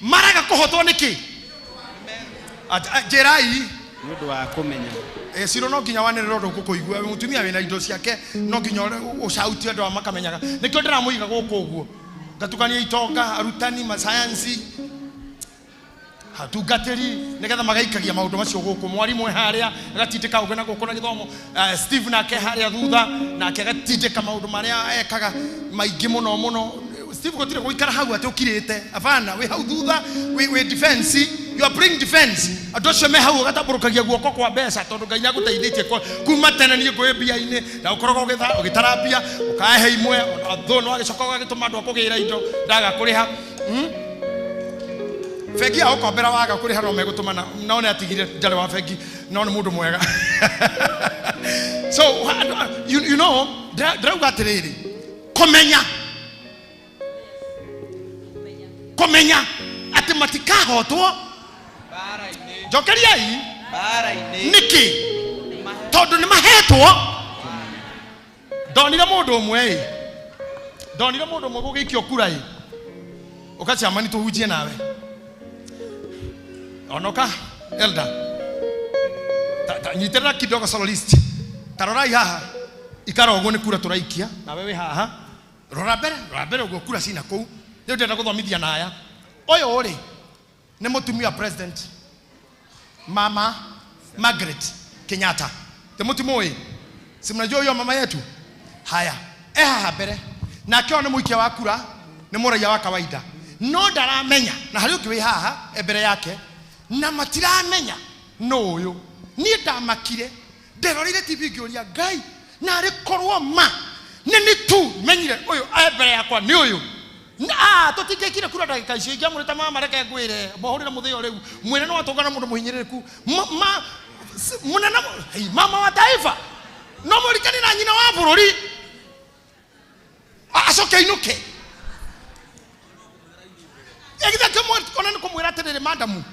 maraga kũhotwo nĩkĩ? Njĩrai. Nĩ ũndũ wa kũmenya. Ciro no nginya wanĩrĩre ũndũ ũkũigua mũtumia wĩna indo ciake no nginya ũcautie andũ aya makamenyaga. Nĩkĩo ndĩramũiga gũkũ ũguo, ngatukania itonga, arutani, masayansi, atungatĩri, nĩgetha magaikagia maũndũ macio gũkũ. Mwarimũ e harĩa agatindĩka ũgĩ na gũkũ na gĩthomo. Steve nake harĩa thutha nake agatindĩka maũndũ marĩa ekaga maingĩ mũno mũno. Steve gũtirĩ gũikara hau atĩ ũkirĩte, abana wĩ hau thutha, wĩ defense, you are bring defense. Andũ acio me hau ũgatambũrũkagia guoko kwa mbeca tondũ Ngai nĩagũteithĩtie kuma tene. Niĩ ngũĩ mbia-inĩ na ũkoragwo ũgĩtara mbia ũkahe imwe, thũ no agĩcoka ũgagĩtũma andũ a kũgĩra indo ndaga kũrĩha. Bengi ya ũkombera waga kũrĩha no megũtũmana no nĩ atigire njarĩ wa bengi no nĩ mũndũ mwega. So you know, ndĩrauga atĩrĩrĩ, kũmenya kũmenya atĩ matikahotwo Mbara-inĩ. Njokeriai. Mbara-inĩ. Nĩkĩ? Tondũ nĩ mahetwo. Ndonire mũndũ ũmwe ĩ, ndonire mũndũ ũmwe gũgĩikio kura ĩ, ũkacamani tũhunjie nawe onoka elder. Nyitĩrĩra kidogo, soloist. Tarorai haha, ikara ũguo, nĩ kura tũraikia nawe wĩ haha. Rora mbere, rora mbere ũguo, kura cina kũu. Rĩu ndĩrenda gũthomithia na aya. Ũyũ rĩ nĩ mũtumia wa president, Mama Margaret Kenyatta. Te mũtimũĩ? Si mnajua huyo mama yetu? Haya, e haha mbere nake ũyũ nĩ mũikia wa kura, nĩ mũraia wa kawaida no ndaramenya, na harĩ ũngĩ wĩ haha e mbere yake na matiramenya no ũyũ. Niĩ ndamakire nderoreire TV ngĩũria Ngai narĩ korwo ma nĩ nĩ tu menyire ũyũ e mbere yakwa nĩ ũyũ. Tũtingĩkire kura ndagĩka icio ingĩamũrĩte. Mama, reke ngwĩre, mbahũrĩre mũthĩo rĩu mwĩre no watũngana mũndũ mũhinyĩrĩrĩku. Mũnene hei, mama wa taifa no mũrikani na nyina wa bũrũri acoke ainũke. Githĩ kĩmwe ona nĩ kũmwĩra atĩrĩrĩ, madam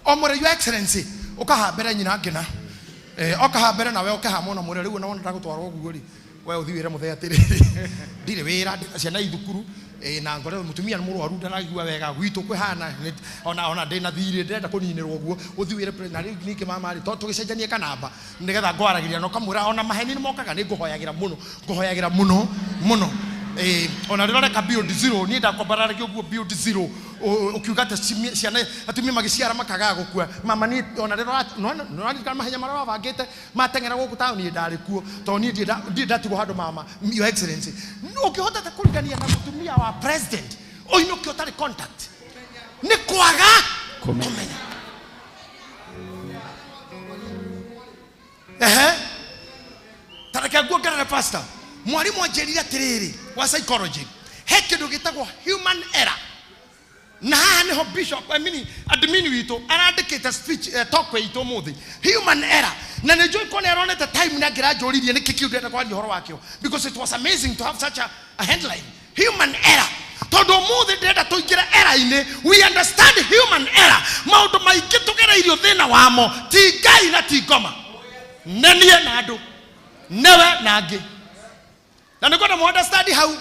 o mwĩre, "Your Excellency," ũkaha mbere nyina ngĩna okaha mbere nawe ũkeha mũno mwĩre rĩu ona wona ndagũtwarwo ũguo rĩ, we ũthiĩ wĩre mũthee atĩrĩrĩ, ndirĩ wĩra, ndĩna ciana i thukuru, na ngore mũtumia nĩ mũrwaru, ndaraigua wega gwitũ kwĩhana ona ndĩna thirĩ ndĩrenda kũninĩrwo ũguo. Ũthiĩ wĩre na rĩu ningĩ mama rĩ, to tũgĩcenjanie kanamba nĩgetha ngwaragĩria na ũkamwĩra ona maheni nĩ mokaga. Nĩ ngũhoyagĩra mũno, ngũhoyagĩra mũno mũno. Ona rĩrĩa ũreka Beyond Zero, niĩ ndakwambararagia ũguo Beyond Zero ũkiuga atĩ ciana atumia magĩciara makagaga gũkua. Mama, niĩ ona rĩrĩa nĩũraririkana mahenya marĩa wabangĩte mateng'era gũkũ taũni, ndarĩ kuo tondũ niĩ ndirĩ ndatigwo handũ. Mama, Your Excellency, ũngĩhotete kũrigania na mũtumia wa president ũinũke ũtarĩ contact nĩ kwaga Kũmenya. Kũmenya. Ehe, tareke nguongerere, pastor. Mwarimu anjĩrire atĩrĩrĩ wa psychology, he kĩndũ gĩtagwo human error, na haha nĩho bishop, I mean, admin witũ arandĩkĩte speech, talk itũ ũmũthĩ, human error. Na nĩ njũĩ kona aronete time na ngĩranjũririe nĩkĩ kĩu ndĩrenda kwaria ũhoro wakĩo, because it was amazing to have such a headline, human error, tondũ ũmũthĩ ndĩrenda tũingĩre error-inĩ. We understand human error. Maũndũ maingĩ tũgereirio thĩna wamo ti Ngai na ti ngoma, nĩ niĩ na andũ newe na angĩ, na nĩ kwenda mu understand hau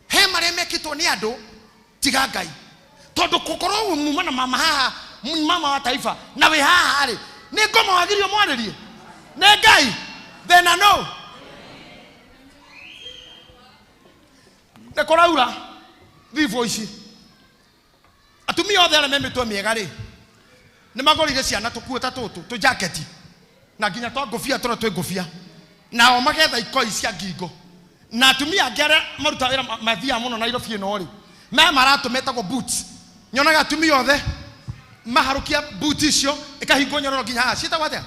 he marĩa mekĩtwo nĩ andũ tiga Ngai, tondũ gũkorwo muma na mama haha, mama wa taifa, na wĩ haha rĩ, nĩ ngoma wagĩrĩirwo mwarĩrie nĩ Ngai thĩna no. Nĩ kũraura thibo ici. Atumia othe arĩa me mĩtwe mĩega rĩ, nĩ magũrĩire ciana tũkuo ta tũtũ tũjaketi na nginya twa ngũbia tũrĩa twĩ ngũbia, nao magetha ikoi cia ngingo. Na atumia angĩ arĩa marutaga wĩra mathiaga mũno Nairobi ĩno rĩ, me maratũ metagwo boots. Nyonaga atumia othe maharũkia boot icio ĩkahingwo nyororo nginya haha, ciĩtagwo atĩa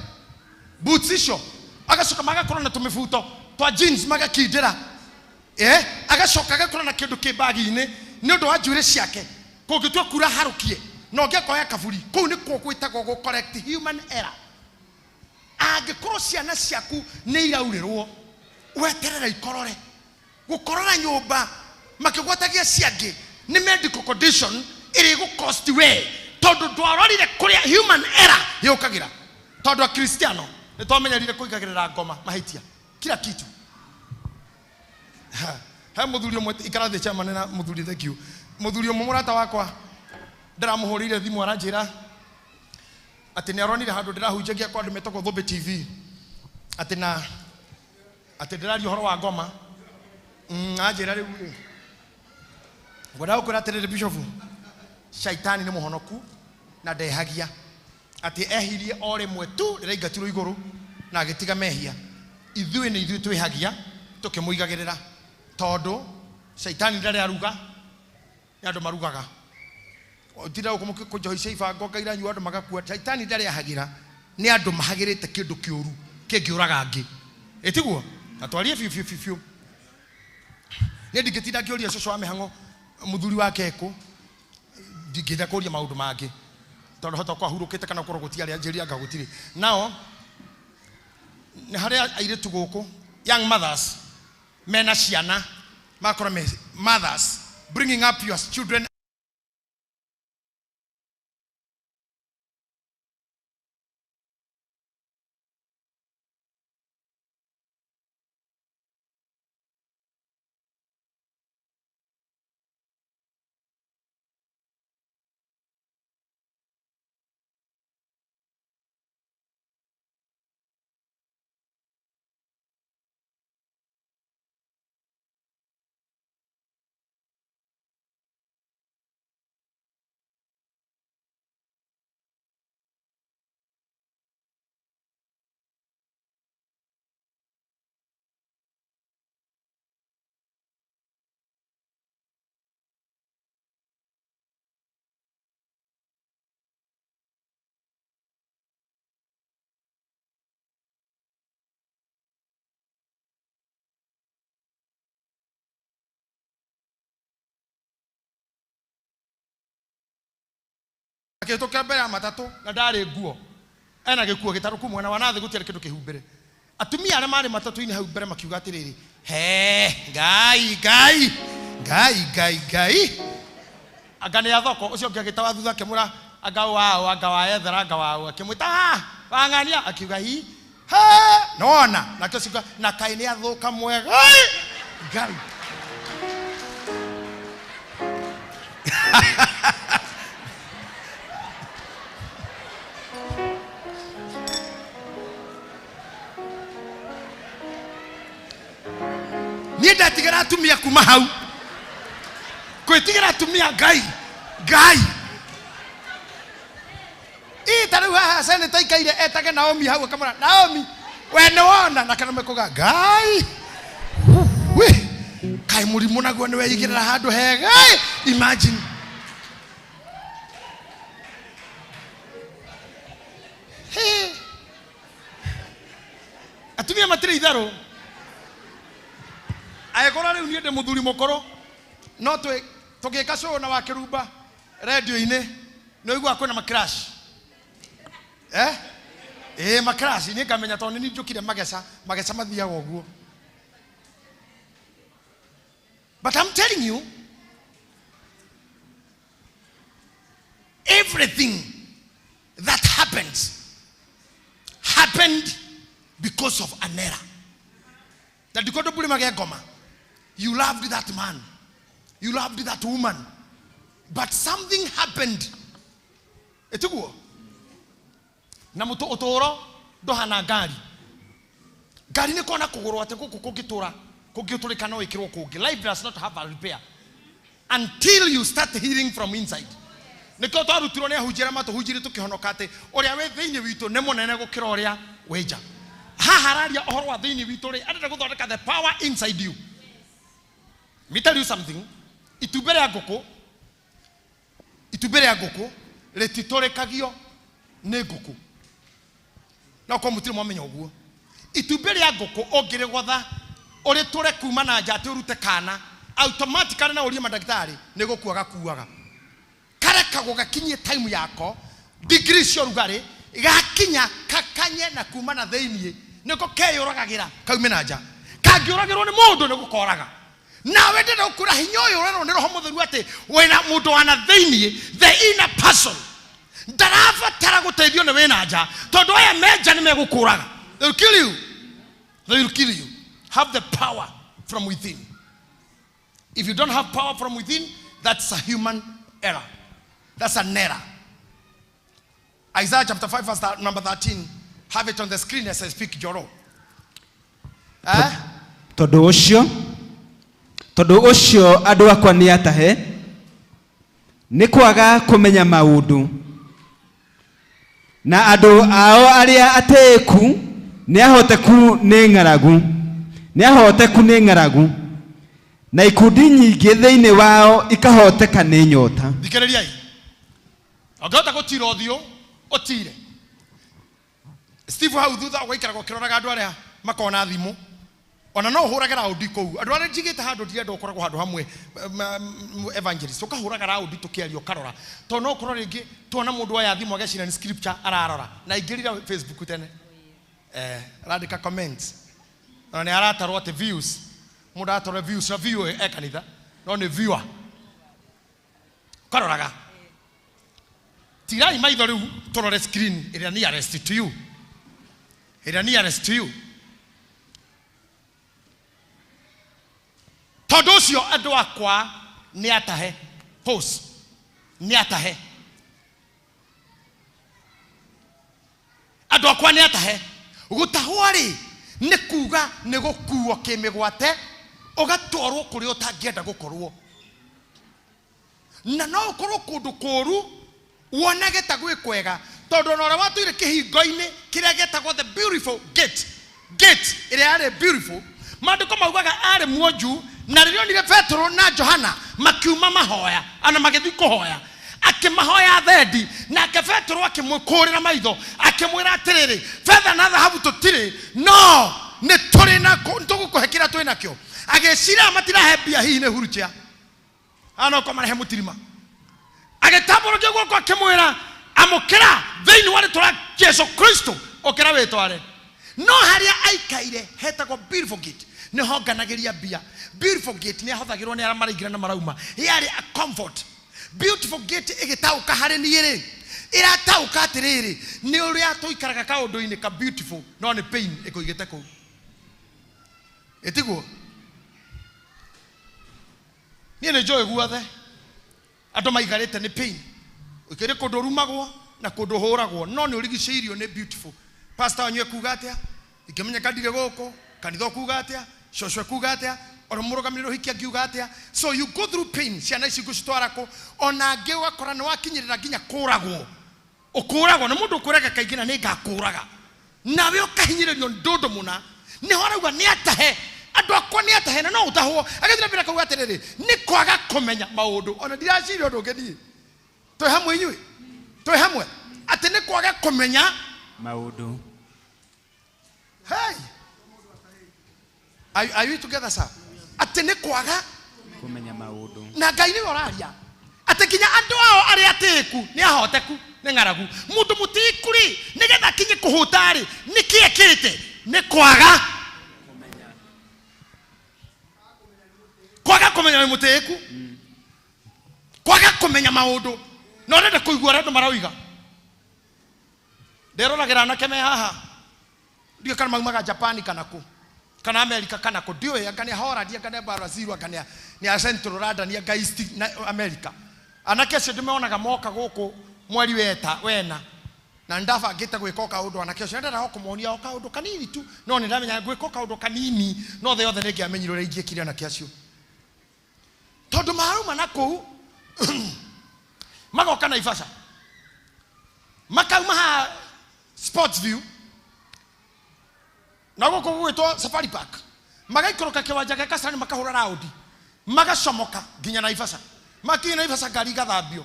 boots icio? Agacoka magakorwo na tũmĩbuto twa jeans magakindĩra, agacoka agakorwo na kĩndũ kĩ bagi-inĩ nĩ ũndũ wa njuĩrĩ ciake, kũngĩtua kura harũkie na ũngĩ akoya kaburi. Kũu nĩkuo gwĩtagwo gũ correct human error. Angĩkorwo ciana ciaku nĩ iraurĩrwo, weterere ikorore. Gũkorora nyũmba makĩgwatagia ciangĩ nĩ medical condition ĩrĩ gũ-cost we, tondũ ndwarorire kũrĩa human error yũkagĩra. Tondũ akristiano nĩ twamenyerire kũigagĩrĩra ngoma mahĩtia kila kitu. He mũthuri ũmwe ikara thĩ chairman na mũthuri, thank you. Mũthuri ũmwe mũrata wakwa ndĩramũhũrĩire thimũ, aranjĩra atĩ nĩ aronire handũ ndĩrahunjagia kwa andũ metagwo Thũmbĩ TV, atĩ na atĩ ndĩraria ũhoro wa ngoma. Anjĩra rĩu rĩ, ngwendaga gũkwĩra atĩrĩrĩ bishop, shaitani nĩ mũhonoku na ndehagia, atĩ ehirie o rĩmwe tu rĩraingatirwo igũrũ na agĩtiga mehia. Ithuĩ nĩ ithuĩ twĩhagia tũkĩmũigagĩrĩra, tondũ shaitani ndarĩ aruga, nĩ andũ marugaga. Tinda gũkũ kũnjohi ibango ngairanyua andũ magakua. Shaitani ndarĩ ahagĩra, nĩ andũ mahagĩrĩte kĩndũ kĩũru kĩngĩũraga angĩ, ĩtiguo? Na twarie biũ biũ biũ biũ, niĩ ndingĩtinda ngĩũria cũcũ wa mĩhang'o mũthuri wake ekũ, ndingĩenda kũria maũndũ mangĩ, tondũ hota gũkorwo ahurũkĩte kana gũkorwo gũtiarĩ anjĩria anga gũtirĩ. Nao nĩ harĩ airĩtu gũkũ, young mothers mena ciana, magakorwo me mothers bringing up your children. Akĩhĩtũkĩra mbere ya matatũ na ndarĩ nguo, ena gĩkuo gĩtarũku mwena wa nathĩ, gũtiarĩ kĩndũ kĩhumbĩre. Atumia arĩa marĩ matatũ-inĩ hau mbere makiuga atĩrĩrĩ, he Ngai, Ngai, Ngai, Ngai, Ngai, anga nĩ athoko. Ũcio ũngĩ agĩta wa thutha akĩmwĩra, anga waũ, anga wa ethera, anga waũ, akĩmwĩta, "Ah, wang'ania," akiuga, hi he nona. Nake ũcio akiuga, na kaĩ nĩ athũka mwega. Ai, Ngai. Niĩ ndatigĩra atumia kuma hau gwĩtigĩra atumia. Ngai, Ngai, ii ta rĩu haha seneta ikaire etage Naomi hau, akamwĩra, "Naomi, we nĩ wona?" Na kana mekuga, "Ngai wi, kaĩ mũrimũ naguo nĩ weigĩrĩra handũ hega." Imagine. Hey. Atumia matirĩ itherũ. Angĩkorwo rĩu niĩ ndĩ mũthuri mũkũrũ, no twĩ tũgĩka show na wakĩrumba redio-inĩ, nĩ ũiguaga kwĩna macrash, eh ĩĩ, macrash. Niĩ ngamenya tondũ nĩ niĩ njũkire mageca mageca mathiaga ũguo. But I'm telling you, everything that happens happened because of an error. Na ndiko ndå mage ngoma. You loved that man, you loved that woman, but something happened, ĩtiguo? Na mũtũ ũtũũro ndũhana ngari. Ngari nĩ kona kũgũrũ atĩ gũkũ kũngĩtũra. Kũngĩtũrĩka no ĩkĩrwo kũngĩ. Life does not have a repair until you start healing from inside. Nĩkĩo twarutirwo nĩ ahunjia arĩa matũhunjirie tũkĩhonoka atĩ ũrĩa wĩ thĩinĩ witũ nĩ mũnene gũkĩra ũrĩa wĩ nja. Haha araria ũhoro wa thĩinĩ witũ rĩ, arenda gũthondeka the power inside you. Let me tell you something. Itumbĩ rĩa ngũkũ, itumbĩ rĩa ngũkũ rĩtitũrĩkagio nĩ ngũkũ. No korwo mũtirĩ mwamenya ũguo. Itumbĩ rĩa ngũkũ ũngĩrĩgotha ũrĩtũre kuma na nja atĩ ũrute kana, automatically na ũrie mandagĩtarĩ nĩ gũkua gakuaga. Karekagwo gakinyie time yako, degree cia ũrugarĩ, gakinya kakanye na kuma na thĩiniĩ, nĩko keyũragagĩra kaume na nja. Kangĩũragĩrwo nĩ mũndũ nĩ gũkoraga. Nawe ndĩrenda gũkwĩra hinya ũyũ ũrerwo nĩ Roho Mũtheru atĩ wĩna mũndũ wa na thĩiniĩ, the inner person, ndarabatara gũteithio nĩ wĩna nja, tondũ aya me nja nĩ megũkũraga. They will kill you. They will kill you. Have the power from within. If you don't have power from within, that's a human error. That's an error. Isaiah chapter 5 verse number 13. Have it on the screen as I speak, Joro. Eh? Tondũ ũcio, tondũ ũcio andũ akwa nĩ atahe, nĩ kwaga kũmenya maũndũ. Na andũ ao arĩa atĩĩku nĩ ahoteku nĩ ng'aragu, nĩ ahoteku nĩ ng'aragu, na ikundi nyingĩ thĩinĩ wao ikahoteka nĩ nyota. Thikĩrĩriai. Ũngĩhota gũtira ũthiũ, ũtire. Steve hau thutha ũgaikaraga ũkĩroraga andũ arĩa makoragwo na thimũ. Ona no ũhũrage raundi kũu. Andũ arĩa njigĩte handũ ndirenda ũkoragwo handũ hamwe, evangelist, ũkahũraga raundi tũkĩaria ũkarora. Tondũ no ũkorwo rĩngĩ tuona mũndũ oya thimũ ageciria nĩ scripture ararora. Na aingĩrire Facebook tene. Arandĩka comments. Ona nĩ aratarwo atĩ views. Mũndũ aratarwo views na view e kanitha. No nĩ viewer. Ũkaroraga. Tirai maitho rĩu tũrore screen ĩrĩa nearest to you. Ĩrĩa nearest to you. Tondũ ũcio andũ akwa nĩ atahe. Pause. Nĩ atahe. Andũ akwa nĩ atahe. Gũtahwo rĩ nĩ kuga nĩ gũkuo kĩmĩgwate ũgatwarwo kũrĩa ũtangĩenda gũkorwo. Na no ũkorwo kũndũ kũũru wonage ta gwĩ kwega, tondũ ona ũrĩa watũire kĩhingo-inĩ kĩrĩa gĩtagwo the beautiful gate, gate ĩrĩa yarĩ beautiful, maandĩko maugaga arĩ muonju, na rĩrĩa onire Petero na Johana makiuma mahoya, ana magĩthiĩ kũhoya, akĩmahoya thendi, nake Petero akĩmũkũrĩra maitho akĩmwĩra atĩrĩrĩ, betha na thahabu tũtirĩ, no nĩ tũrĩ na tũgũkũhe kĩrĩa twĩ nakĩo. Agĩciria matirahe mbia, hihi nĩ huruchia ana uko marehe mutirima. Agĩtambũrũkia guoko akĩmwĩra, amũkĩra thĩinĩ wa rĩtwa rĩa Jesu Kristo, ũkĩra wĩtware. No harĩa aikaire hetagwo Beautiful Gate, nĩho nganagĩria mbia. Beautiful Gate nĩ ahothagĩrwo nĩ arĩa maraingĩra na marauma, yarĩ a comfort. Beautiful Gate ĩgĩtaũka harĩ niĩ rĩ, ĩrataũka atĩrĩrĩ, nĩ ũrĩa tũikaraga kaũndũ-inĩ ka beautiful, no nĩ pain ĩkũigĩte kũu. Ĩtiguo? Niĩ nĩ njũĩ guothe andũ maikarĩte nĩ pain. Ũikĩrĩ kũndũ ũrumagwo na kũndũ ũhũragwo, no nĩ ũrigicĩirio nĩ beautiful. Pastor wanyu ekuga atĩa? Ingĩmenyeka ndirĩ gũkũ, kanitha ũkuga atĩa? Cũcũ ekuga atĩa? Ona mũrũgamĩrĩri ũhiki angiuga atĩa? So you go through pain. Ciana ici ngũcitwara kũ? Ona angĩ ũgakora nĩ wakinyĩrĩra nginya kũragwo. Ũkũragwo nĩ mũndũ ũkwĩraga kaingĩ na nĩ ngakũraga. Nawe ũkahinyĩrĩrio nĩ ũndũ mũna. Nĩho arauga nĩ atahe. Andũ akwa nĩ atahe na no ũtahwo. Agĩthiĩ na mbere akauga atĩrĩrĩ, nĩ kwaga kũmenya maũndũ. Ona ndiraciria ũndũ ũngĩ niĩ. Twĩ hamwe inyuĩ? Twĩ hamwe? Atĩ nĩ kwaga kũmenya maũndũ. Hey! Are you together, sir? Atĩ nĩ kwaga kũmenya maũndũ. Na Ngai nĩwe ũraria. Atĩ nginya andũ ao arĩa atĩĩku nĩ ahoteku nĩ ng'aragu. Mũndũ mũtĩĩku rĩ, nĩgetha akinye kũhũta rĩ, nĩ kĩ ekĩte? Nĩ kwaga kwaga kũmenya wĩ mũtĩĩku, kwaga kũmenya maũndũ. Na ũrenda kũigua ũrĩa andũ maroiga. Ndĩroragĩra anake me haha, ndiũĩ kana maumaga Japan kana kũ, kana America kana kũ, ndiũĩ, anga nĩ a Holland, anga nĩ a Brazil, anga nĩ a Central London, anga East na America. Anake acio ndĩmonaga moka gũkũ mweri wena. Na ndabangĩte gwĩka o kaũndũ anake ũcio ndendaga o kũmonia o kaũndũ kanini tu, no nĩ ndamenya gwĩka o kaũndũ kanini no thĩ yothe nĩngĩamenyire ũrĩa ingĩekire anake acio, tondũ marauma na kũu magoka Naivasha, makauma haha Sports View na gũkũ gũgwĩtwo Safari Park, magaikũrũka kĩwanja gĩa Kasarani, makahũra raundi, magacomoka nginya Naivasha. Makinya Naivasha, ngari igathambio,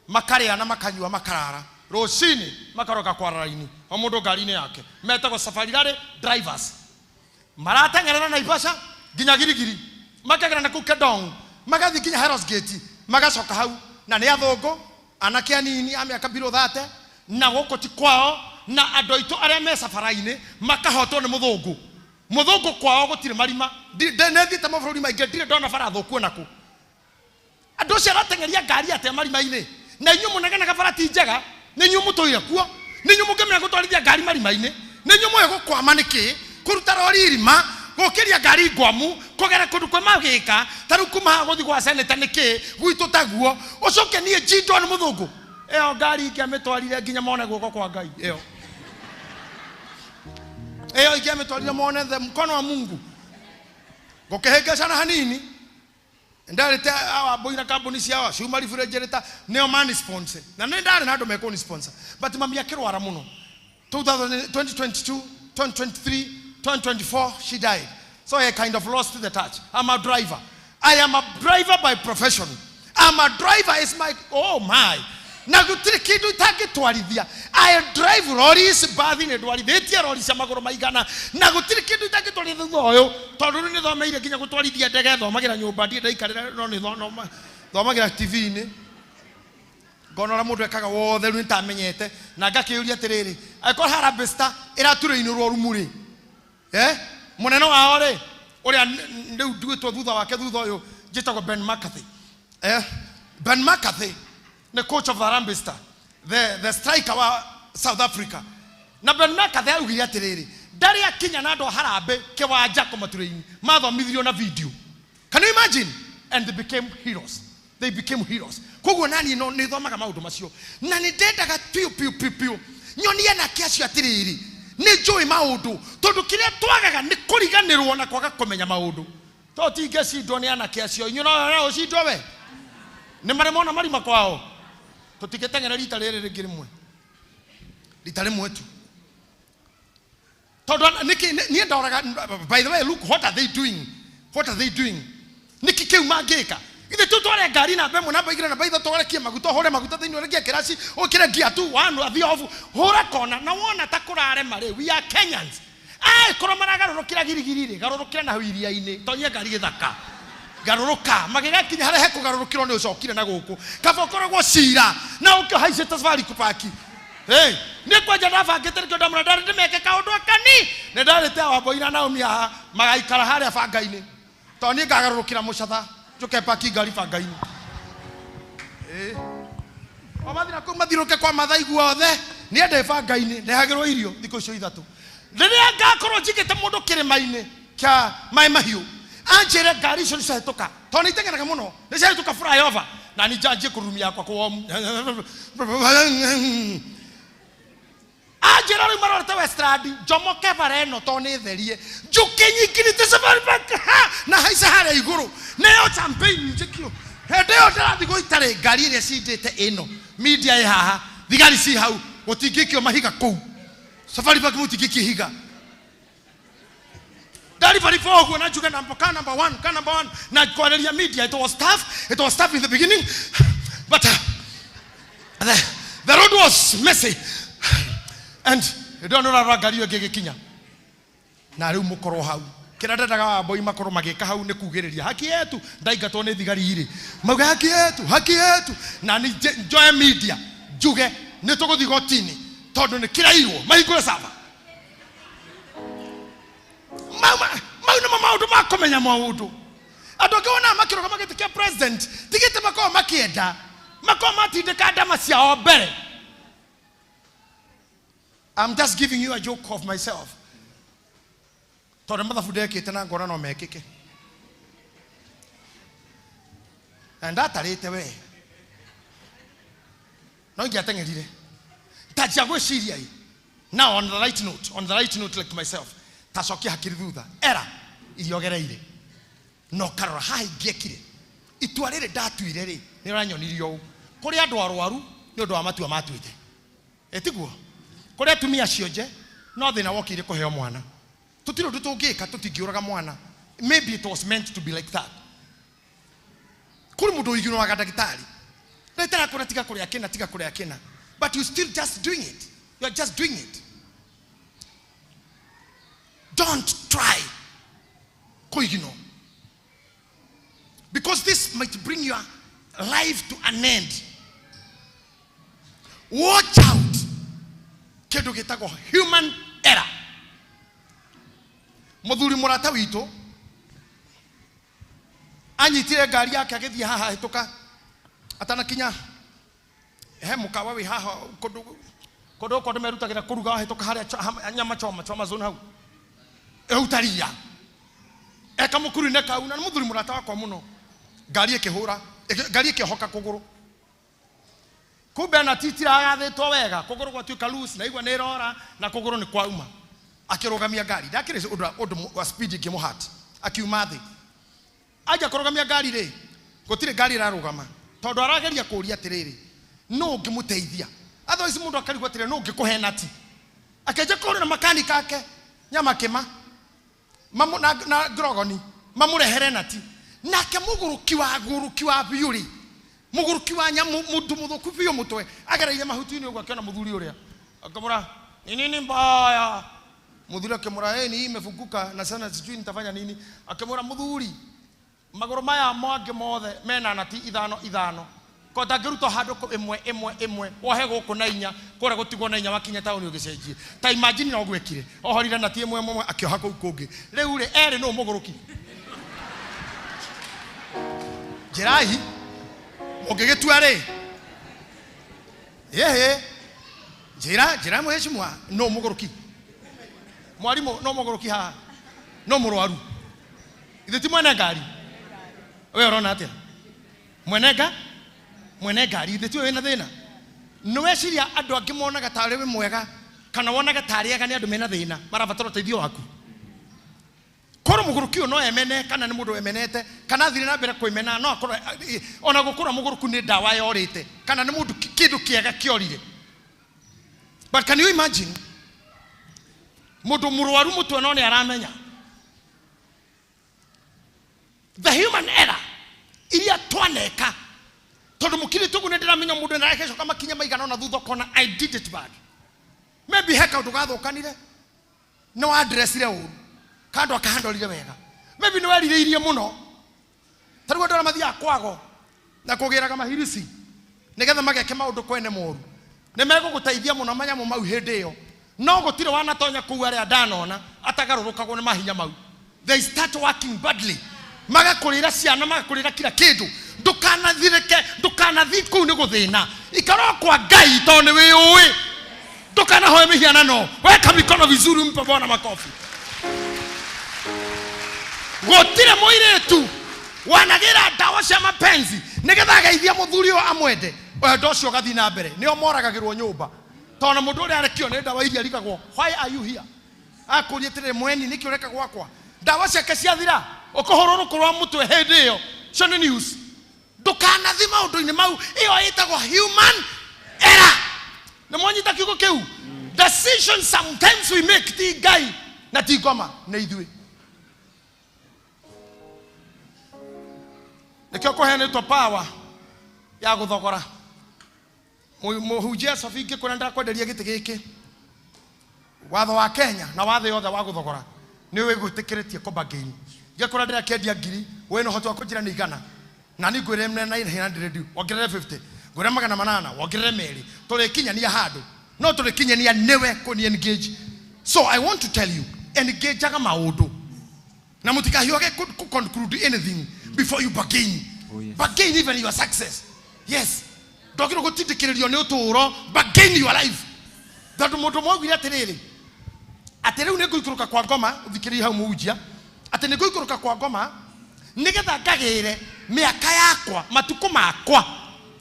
makarĩa na makanyua, makarara, rũcinĩ makaroka kwara raini, o mũndũ ngari-inĩ yake. Metagwo Safari Rally drivers. Marateng'erera Naivasha nginya Girigiri, makagera na kũu Kedong, magathiĩ nginya Heros Gate, magacoka hau. Na nĩ athũngũ, anake anini a mĩaka below 30, na gũkũ ti kwao. Na andũ aitũ arĩa me cabara-inĩ makahotwo nĩ mũthũngũ. Mũthũngũ kwao gũtirĩ marima. Nĩ thiĩte mabũrũri maingĩ, ndirĩ ndona bara thũku onakũ. Andũ acio arateng'eria ngari atĩa marima-inĩ? Na inyuĩ mũnegenaga bara ti njega. Nĩ inyuĩ mũtũire kuo, nĩ inyuĩ mũngĩmenya gũtwarithia ngari marima-inĩ, nĩ inyuĩ mũĩ gũkwama nĩkĩ, kũruta rori irima, gũkĩria ngari ngwamu, kũgera kũndũ kwĩ magĩka. Ta rĩu kuma haha gũthiĩ gwa seneta nĩkĩ gwitũ taguo? Ũcoke niĩ njindwo nĩ mũthũngũ. Ĩyo ngari ingĩamĩtwarire nginya mone guoko kwa Ngai. Ĩyo ingĩamĩtwarire mone the mkono wa Mungu. Ngũkĩhĩngĩcana hanini, ndarĩte awa na kambuni ciao ciuma refrigerator nĩo mani sponsor, na nĩ ndarĩ na andũ mekũni sponsor, but mami akĩrwara mũno 2000, 2022, 2023, 2024 she died, so I kind of lost the touch. I'm a driver. I am a driver by profession. I'm a driver is my, oh my, na gũtirĩ kĩndũ itangĩtwarithia. I drive lorries, mbathi, nĩ ndwarithĩtie rori cia magũrũ maigana, na gũtirĩ kĩndũ itangĩtwarithia thutha ũyũ, tondũ rĩu nĩ thomeire nginya gũtwarithia ndege. Thomagĩra nyũmba, ndirĩ ndaikarĩra, no nĩ thomagĩra TV-inĩ, ngona ũrĩa mũndũ ekaga wothe. Rĩu nĩtamenyete na ngakĩũria atĩrĩrĩ, angĩkorwo Harambee Star ĩraturĩinĩrwo rumu rĩ, eh, mũnene wao rĩ, ũrĩa rĩu nduĩtwo thutha wake, thutha ũyũ njĩtagwo Ben McCarthy, eh, Ben McCarthy nĩ coach of the Harambee Star, the striker wa South Africa. Na Ben McCarthy augire atĩrĩrĩ, ndarĩ akinya na andũ a Harambee kĩwanja kũmaturĩini, mathomithirio na video. Can you imagine? And they became heroes. They became heroes. Koguo nani no nĩ thomaga maũndũ macio, na nĩ ndendaga piũ piũ piũ piũ nyonie anake acio atĩrĩrĩ, nĩ njũĩ maũndũ, tondũ kĩrĩa twagaga nĩ kũriganĩrwo na kwaga kũmenya maũndũ. To tingĩcindwo nĩ anake acio. Inyuĩ no ũcindwo we nĩ marĩ mona marima kwao. Tũtingĩteng'era rita rĩrĩ rĩngĩ rĩmwe, rita rĩmwe tu, tondũ nĩkĩ niĩ ndoraga. By the way, look, what are they doing? What are they doing? Nĩkĩ kĩu mangĩka? Ithe tu tware ngari namba 1, namba 2, namba 3, ũrekie maguta, ũhũre maguta thĩinĩ, ũrekie kĩraci, ũkĩre gear 2, 1, athiĩ off, hũra kona. Na wona ta kũrarema rĩ, we are Kenyans. Angĩkorwo maragarũrũkĩra Girigiri rĩ, garũrũkĩra na hau iria-inĩ, tonyia ngari gĩthaka, garũrũka magĩgakinya harĩa hekũgarũrũkĩrwo. Nĩ ũcokire na gũkũ, kaba ũkoragwo cira na ũkĩ ũhaicĩte Safari Park. Hey, nĩ kwanja ndabangĩte, nĩkĩo ndamũra ndarĩ ndĩmeke kaũndũ akani. Nĩ ndarĩte Wambũi na Naomi haha magaikara harĩa banga-inĩ, tondũ niĩ ngagarũrũkĩra mũcatha, njũke paki ngari banga-inĩ. Ĩĩ. O mathira kũu mathiũrũrũke kwa Mathai guothe, niĩ ndĩ banga-inĩ, ndehagĩrwo irio thikũ icio 3. Rĩrĩa ngakorwo njigĩte mũndũ kĩrĩma-inĩ kĩa Maĩ Mahiũ, anjĩre ngari icio nĩ ciahĩtũka, tondũ nĩ iteng'eraga mũno, nĩ ciahĩtũka flyover, na nĩ njanjie kũrurumia yakwa kũwomu. Anjĩra rĩu marorete Westland, njomoke bara ĩno tondũ nĩ therie, njũke nyingĩrĩte Safari Park ha na haice harĩa igũrũ, nĩyo champagne njĩkio. Hĩndĩ ĩyo ndĩrathiĩ gũitarĩ ngari ĩrĩa cindĩte ĩno, media ĩ haha, thigari ci hau, gũtingĩikio mahiga kũu Safari Park, mũtingĩikia ihiga. Ndaribariba ũguo na njuge number car number one, car number one, na kwarĩria media. It was tough. It was tough in the beginning, but the road was messy and hĩndĩ ĩyo nĩ ũrarora ngari ĩyo ĩngĩ ĩgĩkinya. Na rĩu mũkorwo hau, kĩrĩa ndendaga Wambũi makorwo magĩka hau nĩ kugĩrĩria haki yetu. Ndaingatwo nĩ thigari irĩ, mauge haki yetu, haki yetu, na nĩ njoe media njuge nĩ tũgũthiĩ igoti-inĩ tondũ nĩ kĩrairwo mahingũre saba. Mau nĩmo maũndũ ma kũmenya maũndũ. Andũ angĩ wonaga makĩrũgama gĩtĩ kĩa president, tigĩte makorwo makĩenda, makorwo matindĩka ndama ciao mbere. I'm just giving you a joke of myself, tondũ mathabu ndekĩte na ngona no mekĩke, na ndatarĩte we no ingĩateng'erire. Tanjia gwĩciria ĩ. Now on the right note, on the right note like myself, tacokia hakiri thutha. Era iria ũgereire. Na ũkarora haha ingĩekire. Itua rĩrĩ ndatuire rĩ, nĩ ũranyonirie ũũ. Kũrĩ andũ arwaru nĩ ũndũ wa matua matuĩte. Ĩ tiguo? Kũrĩ atumia cionje no thĩna wokĩire kũheo mwana. Tũtirĩ ũndũ tũngĩka tũtingĩũraga mwana. Maybe it was meant to be like that. Kũrĩ mũndũ ũignoraga ndagĩtarĩ. Ndagĩtarĩ akwĩra tiga kũrĩa kĩna, tiga kũrĩa kĩna. But you still just doing it. You are just doing it. Don't try kũignore. Because this might bring your life to an end. Watch out. Kĩndũ gĩtagwo human error. Mũthuri mũrata witũ anyitire ngari yake agĩthiĩ haha hĩtũka atanakinya he mũkawa wĩ haha kũndũ kũndũ gũkũ andũ merutagĩra kũruga wahĩtũka harĩa nyama choma choma zone hau ĩruta ria eka mũkuru-inĩ kau na nĩ mũthuri mũrata wakwa mũno ngari ĩkĩhũra ngari ĩkĩohoka kũgũrũ kumbe na titiragathĩtwo wega kũgũrũ gwatuĩka loose na igua nĩ ĩrora na kũgũrũ nĩ kwauma akĩrũgamia ngari ndakĩrĩ ũndũ ũndũ wa speed ĩngĩmũhat akiuma thĩ anja kũrũgamia ngari rĩ gũtirĩ ngari ĩrarũgama tondũ arageria kũũria atĩrĩrĩ nũ ũngĩmũteithia otherwise mũndũ akarigwo atĩrĩrĩ nũ ũngĩkũhe nati akĩanjia kũhũrĩra makanika ake nyama kĩma mamu, na, na grogoni mamũrehere nati nake mũgũrũki wa gũrũki wa biũ rĩ mũgũrũki wa nyamũ mũndũ mũthũku biũ mũtwe agereire mahuti-inĩ ũguo akĩona mũthuri ũrĩa akamũra ni nini mbaya mũthuri akĩmũra hey, ni imefunguka na sana sijui nitafanya nini akĩmũra mũthuri magũrũ maya mangĩ mothe mena nati ithano ithano ko ndangĩrutwo handũ ĩmwe ĩmwe ĩmwe wohe gũkũ na inya kũrĩa gũtigwo na inya wakinya taũni ũgĩcenjie ta imagine no gwekire ohorire nati ĩmwe ĩmwe akĩoha kũu kũngĩ rĩu rĩ erĩ nũ mũgũrũki njĩrai mũngĩgĩtua rĩ ĩhĩ njĩra njĩra mheshimiwa nũ mũgũrũki mwarimũ no mũgũrũki haha no mũrwaru ithe ti mwene ngari we ũrona atĩa mwene nga mwene ngari ithe tiwe wĩna thĩna nĩ weciria andũ angĩ monaga tarĩ wĩ mwega kana wonaga tarĩ ega nĩ andũ mena thĩna marabatara ũteithio waku korwo mũgũrũki ũyũ no emene kana nĩ mũndũ emenete kana athire na mbere kwĩmena no akorwo ona gũkũra mũgũrũku nĩ ndawa yorĩte kana nĩ mũndũ kĩndũ kĩega kĩorire but can you imagine mũndũ mũrwaru mũtwe no nĩ aramenya the human error iria twaneka tondũ mũkirĩtu ũguo nĩ ndĩramenya mũndũ nĩarekecoka makinya maigana ona thutha ũkona I did it bad maybe he kaũndũ gathũkanire nĩ wandressire ũru kandũ akahandorire wega maybe nĩ werirĩirie mũno ta rĩu andũ arĩa mathiaga kwago na kũgĩraga mahirisi nĩgetha mageke maũndũ kwene moru nĩ megũgũteithia mũno manyamũ mau hĩndĩ ĩyo no gũtirĩ wanatonya kũu arĩa ndanona atagarũrũkagwo nĩ mahinya mau they start working badly magakũrĩra ciana magakũrĩra kila kĩndũ ndũkanathirĩke ndũkanathiĩ kũu nĩ gũthĩna ikara kwa ngai tondũ nĩ wĩũĩ ndũkanahoe mĩhianano weka mikono vizuri mpe bwana makofi gũtirĩ mũirĩtu wanagĩra ndawa cia mapenzi nĩgetha ageithia mũthuri ũyũ amwende wendo ũcio ũgathiĩ na mbere nĩo moragagĩrwo nyũmba tondũ mũndũ ũrĩa arekio nĩ ndawa iria arigagwo why are you here akũria atĩrĩrĩ mweni nĩkĩ ũreka gwakwa ndawa ciake ciathira ũkũhũrwo rũkũ rwa mũtwe hĩndĩ ĩyo cio nĩ news ndũkanathi maũndũ-inĩ mau ĩyo ĩtagwo human error nĩ mwanyita kiugo kĩu decision sometimes we make ti ngai na ti ngoma nĩ ithuĩ nĩkĩo kũheanĩtwo power ya gũthogora mũhunjia Sophie ngĩkwĩra ndakwenderia gĩtĩ gĩkĩ watho wa Kenya na watho yothe wa gũthogora nĩ wĩgwĩtĩkĩrĩtie kũ bargain ngĩkwĩra ndĩrakĩendia ngiri wĩna ũhoti wa kũnjĩra nĩ igana na ni ngwĩre 900 wongerere 50 ngwĩre 800 wongerere merĩ tũrĩkinyania handũ no tũrĩkinyania nĩwe kũni engage so I want to tell you engageaga maũndũ na mũtikahiũhage ku conclude anything before you bargain. Oh, yes. Bargain even your success. Yes. Ndwagĩrĩirwo gũtindĩkĩrĩrio nĩ ũtũũro bargain your life tondũ mũndũ ũmwe augire atĩrĩrĩ atĩ rĩu nĩ ngũikũrũka kwa ngoma ũthikĩrĩrie hau mũhunjia atĩ nĩ ngũikũrũka kwa ngoma nĩgetha ngagĩre mĩaka yakwa matukũ makwa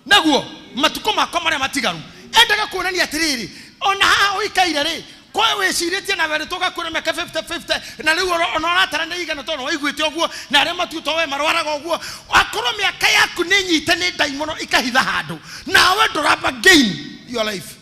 naguo matukũ makwa marĩa matigaru endaga kuonania atĩrĩrĩ Ona haha ũikaire rĩ, kwe wĩcirĩtie na werĩ tũgakwĩra mĩaka 50 50, na rĩu ona ũratara nĩ igana tondũ waiguĩte ũguo, na arĩa matuĩtwo we marwaraga ũguo. Akorwo mĩaka yaku nĩ nyite nĩ ndaimono ikahitha handũ, nawe ndũramba gain your life.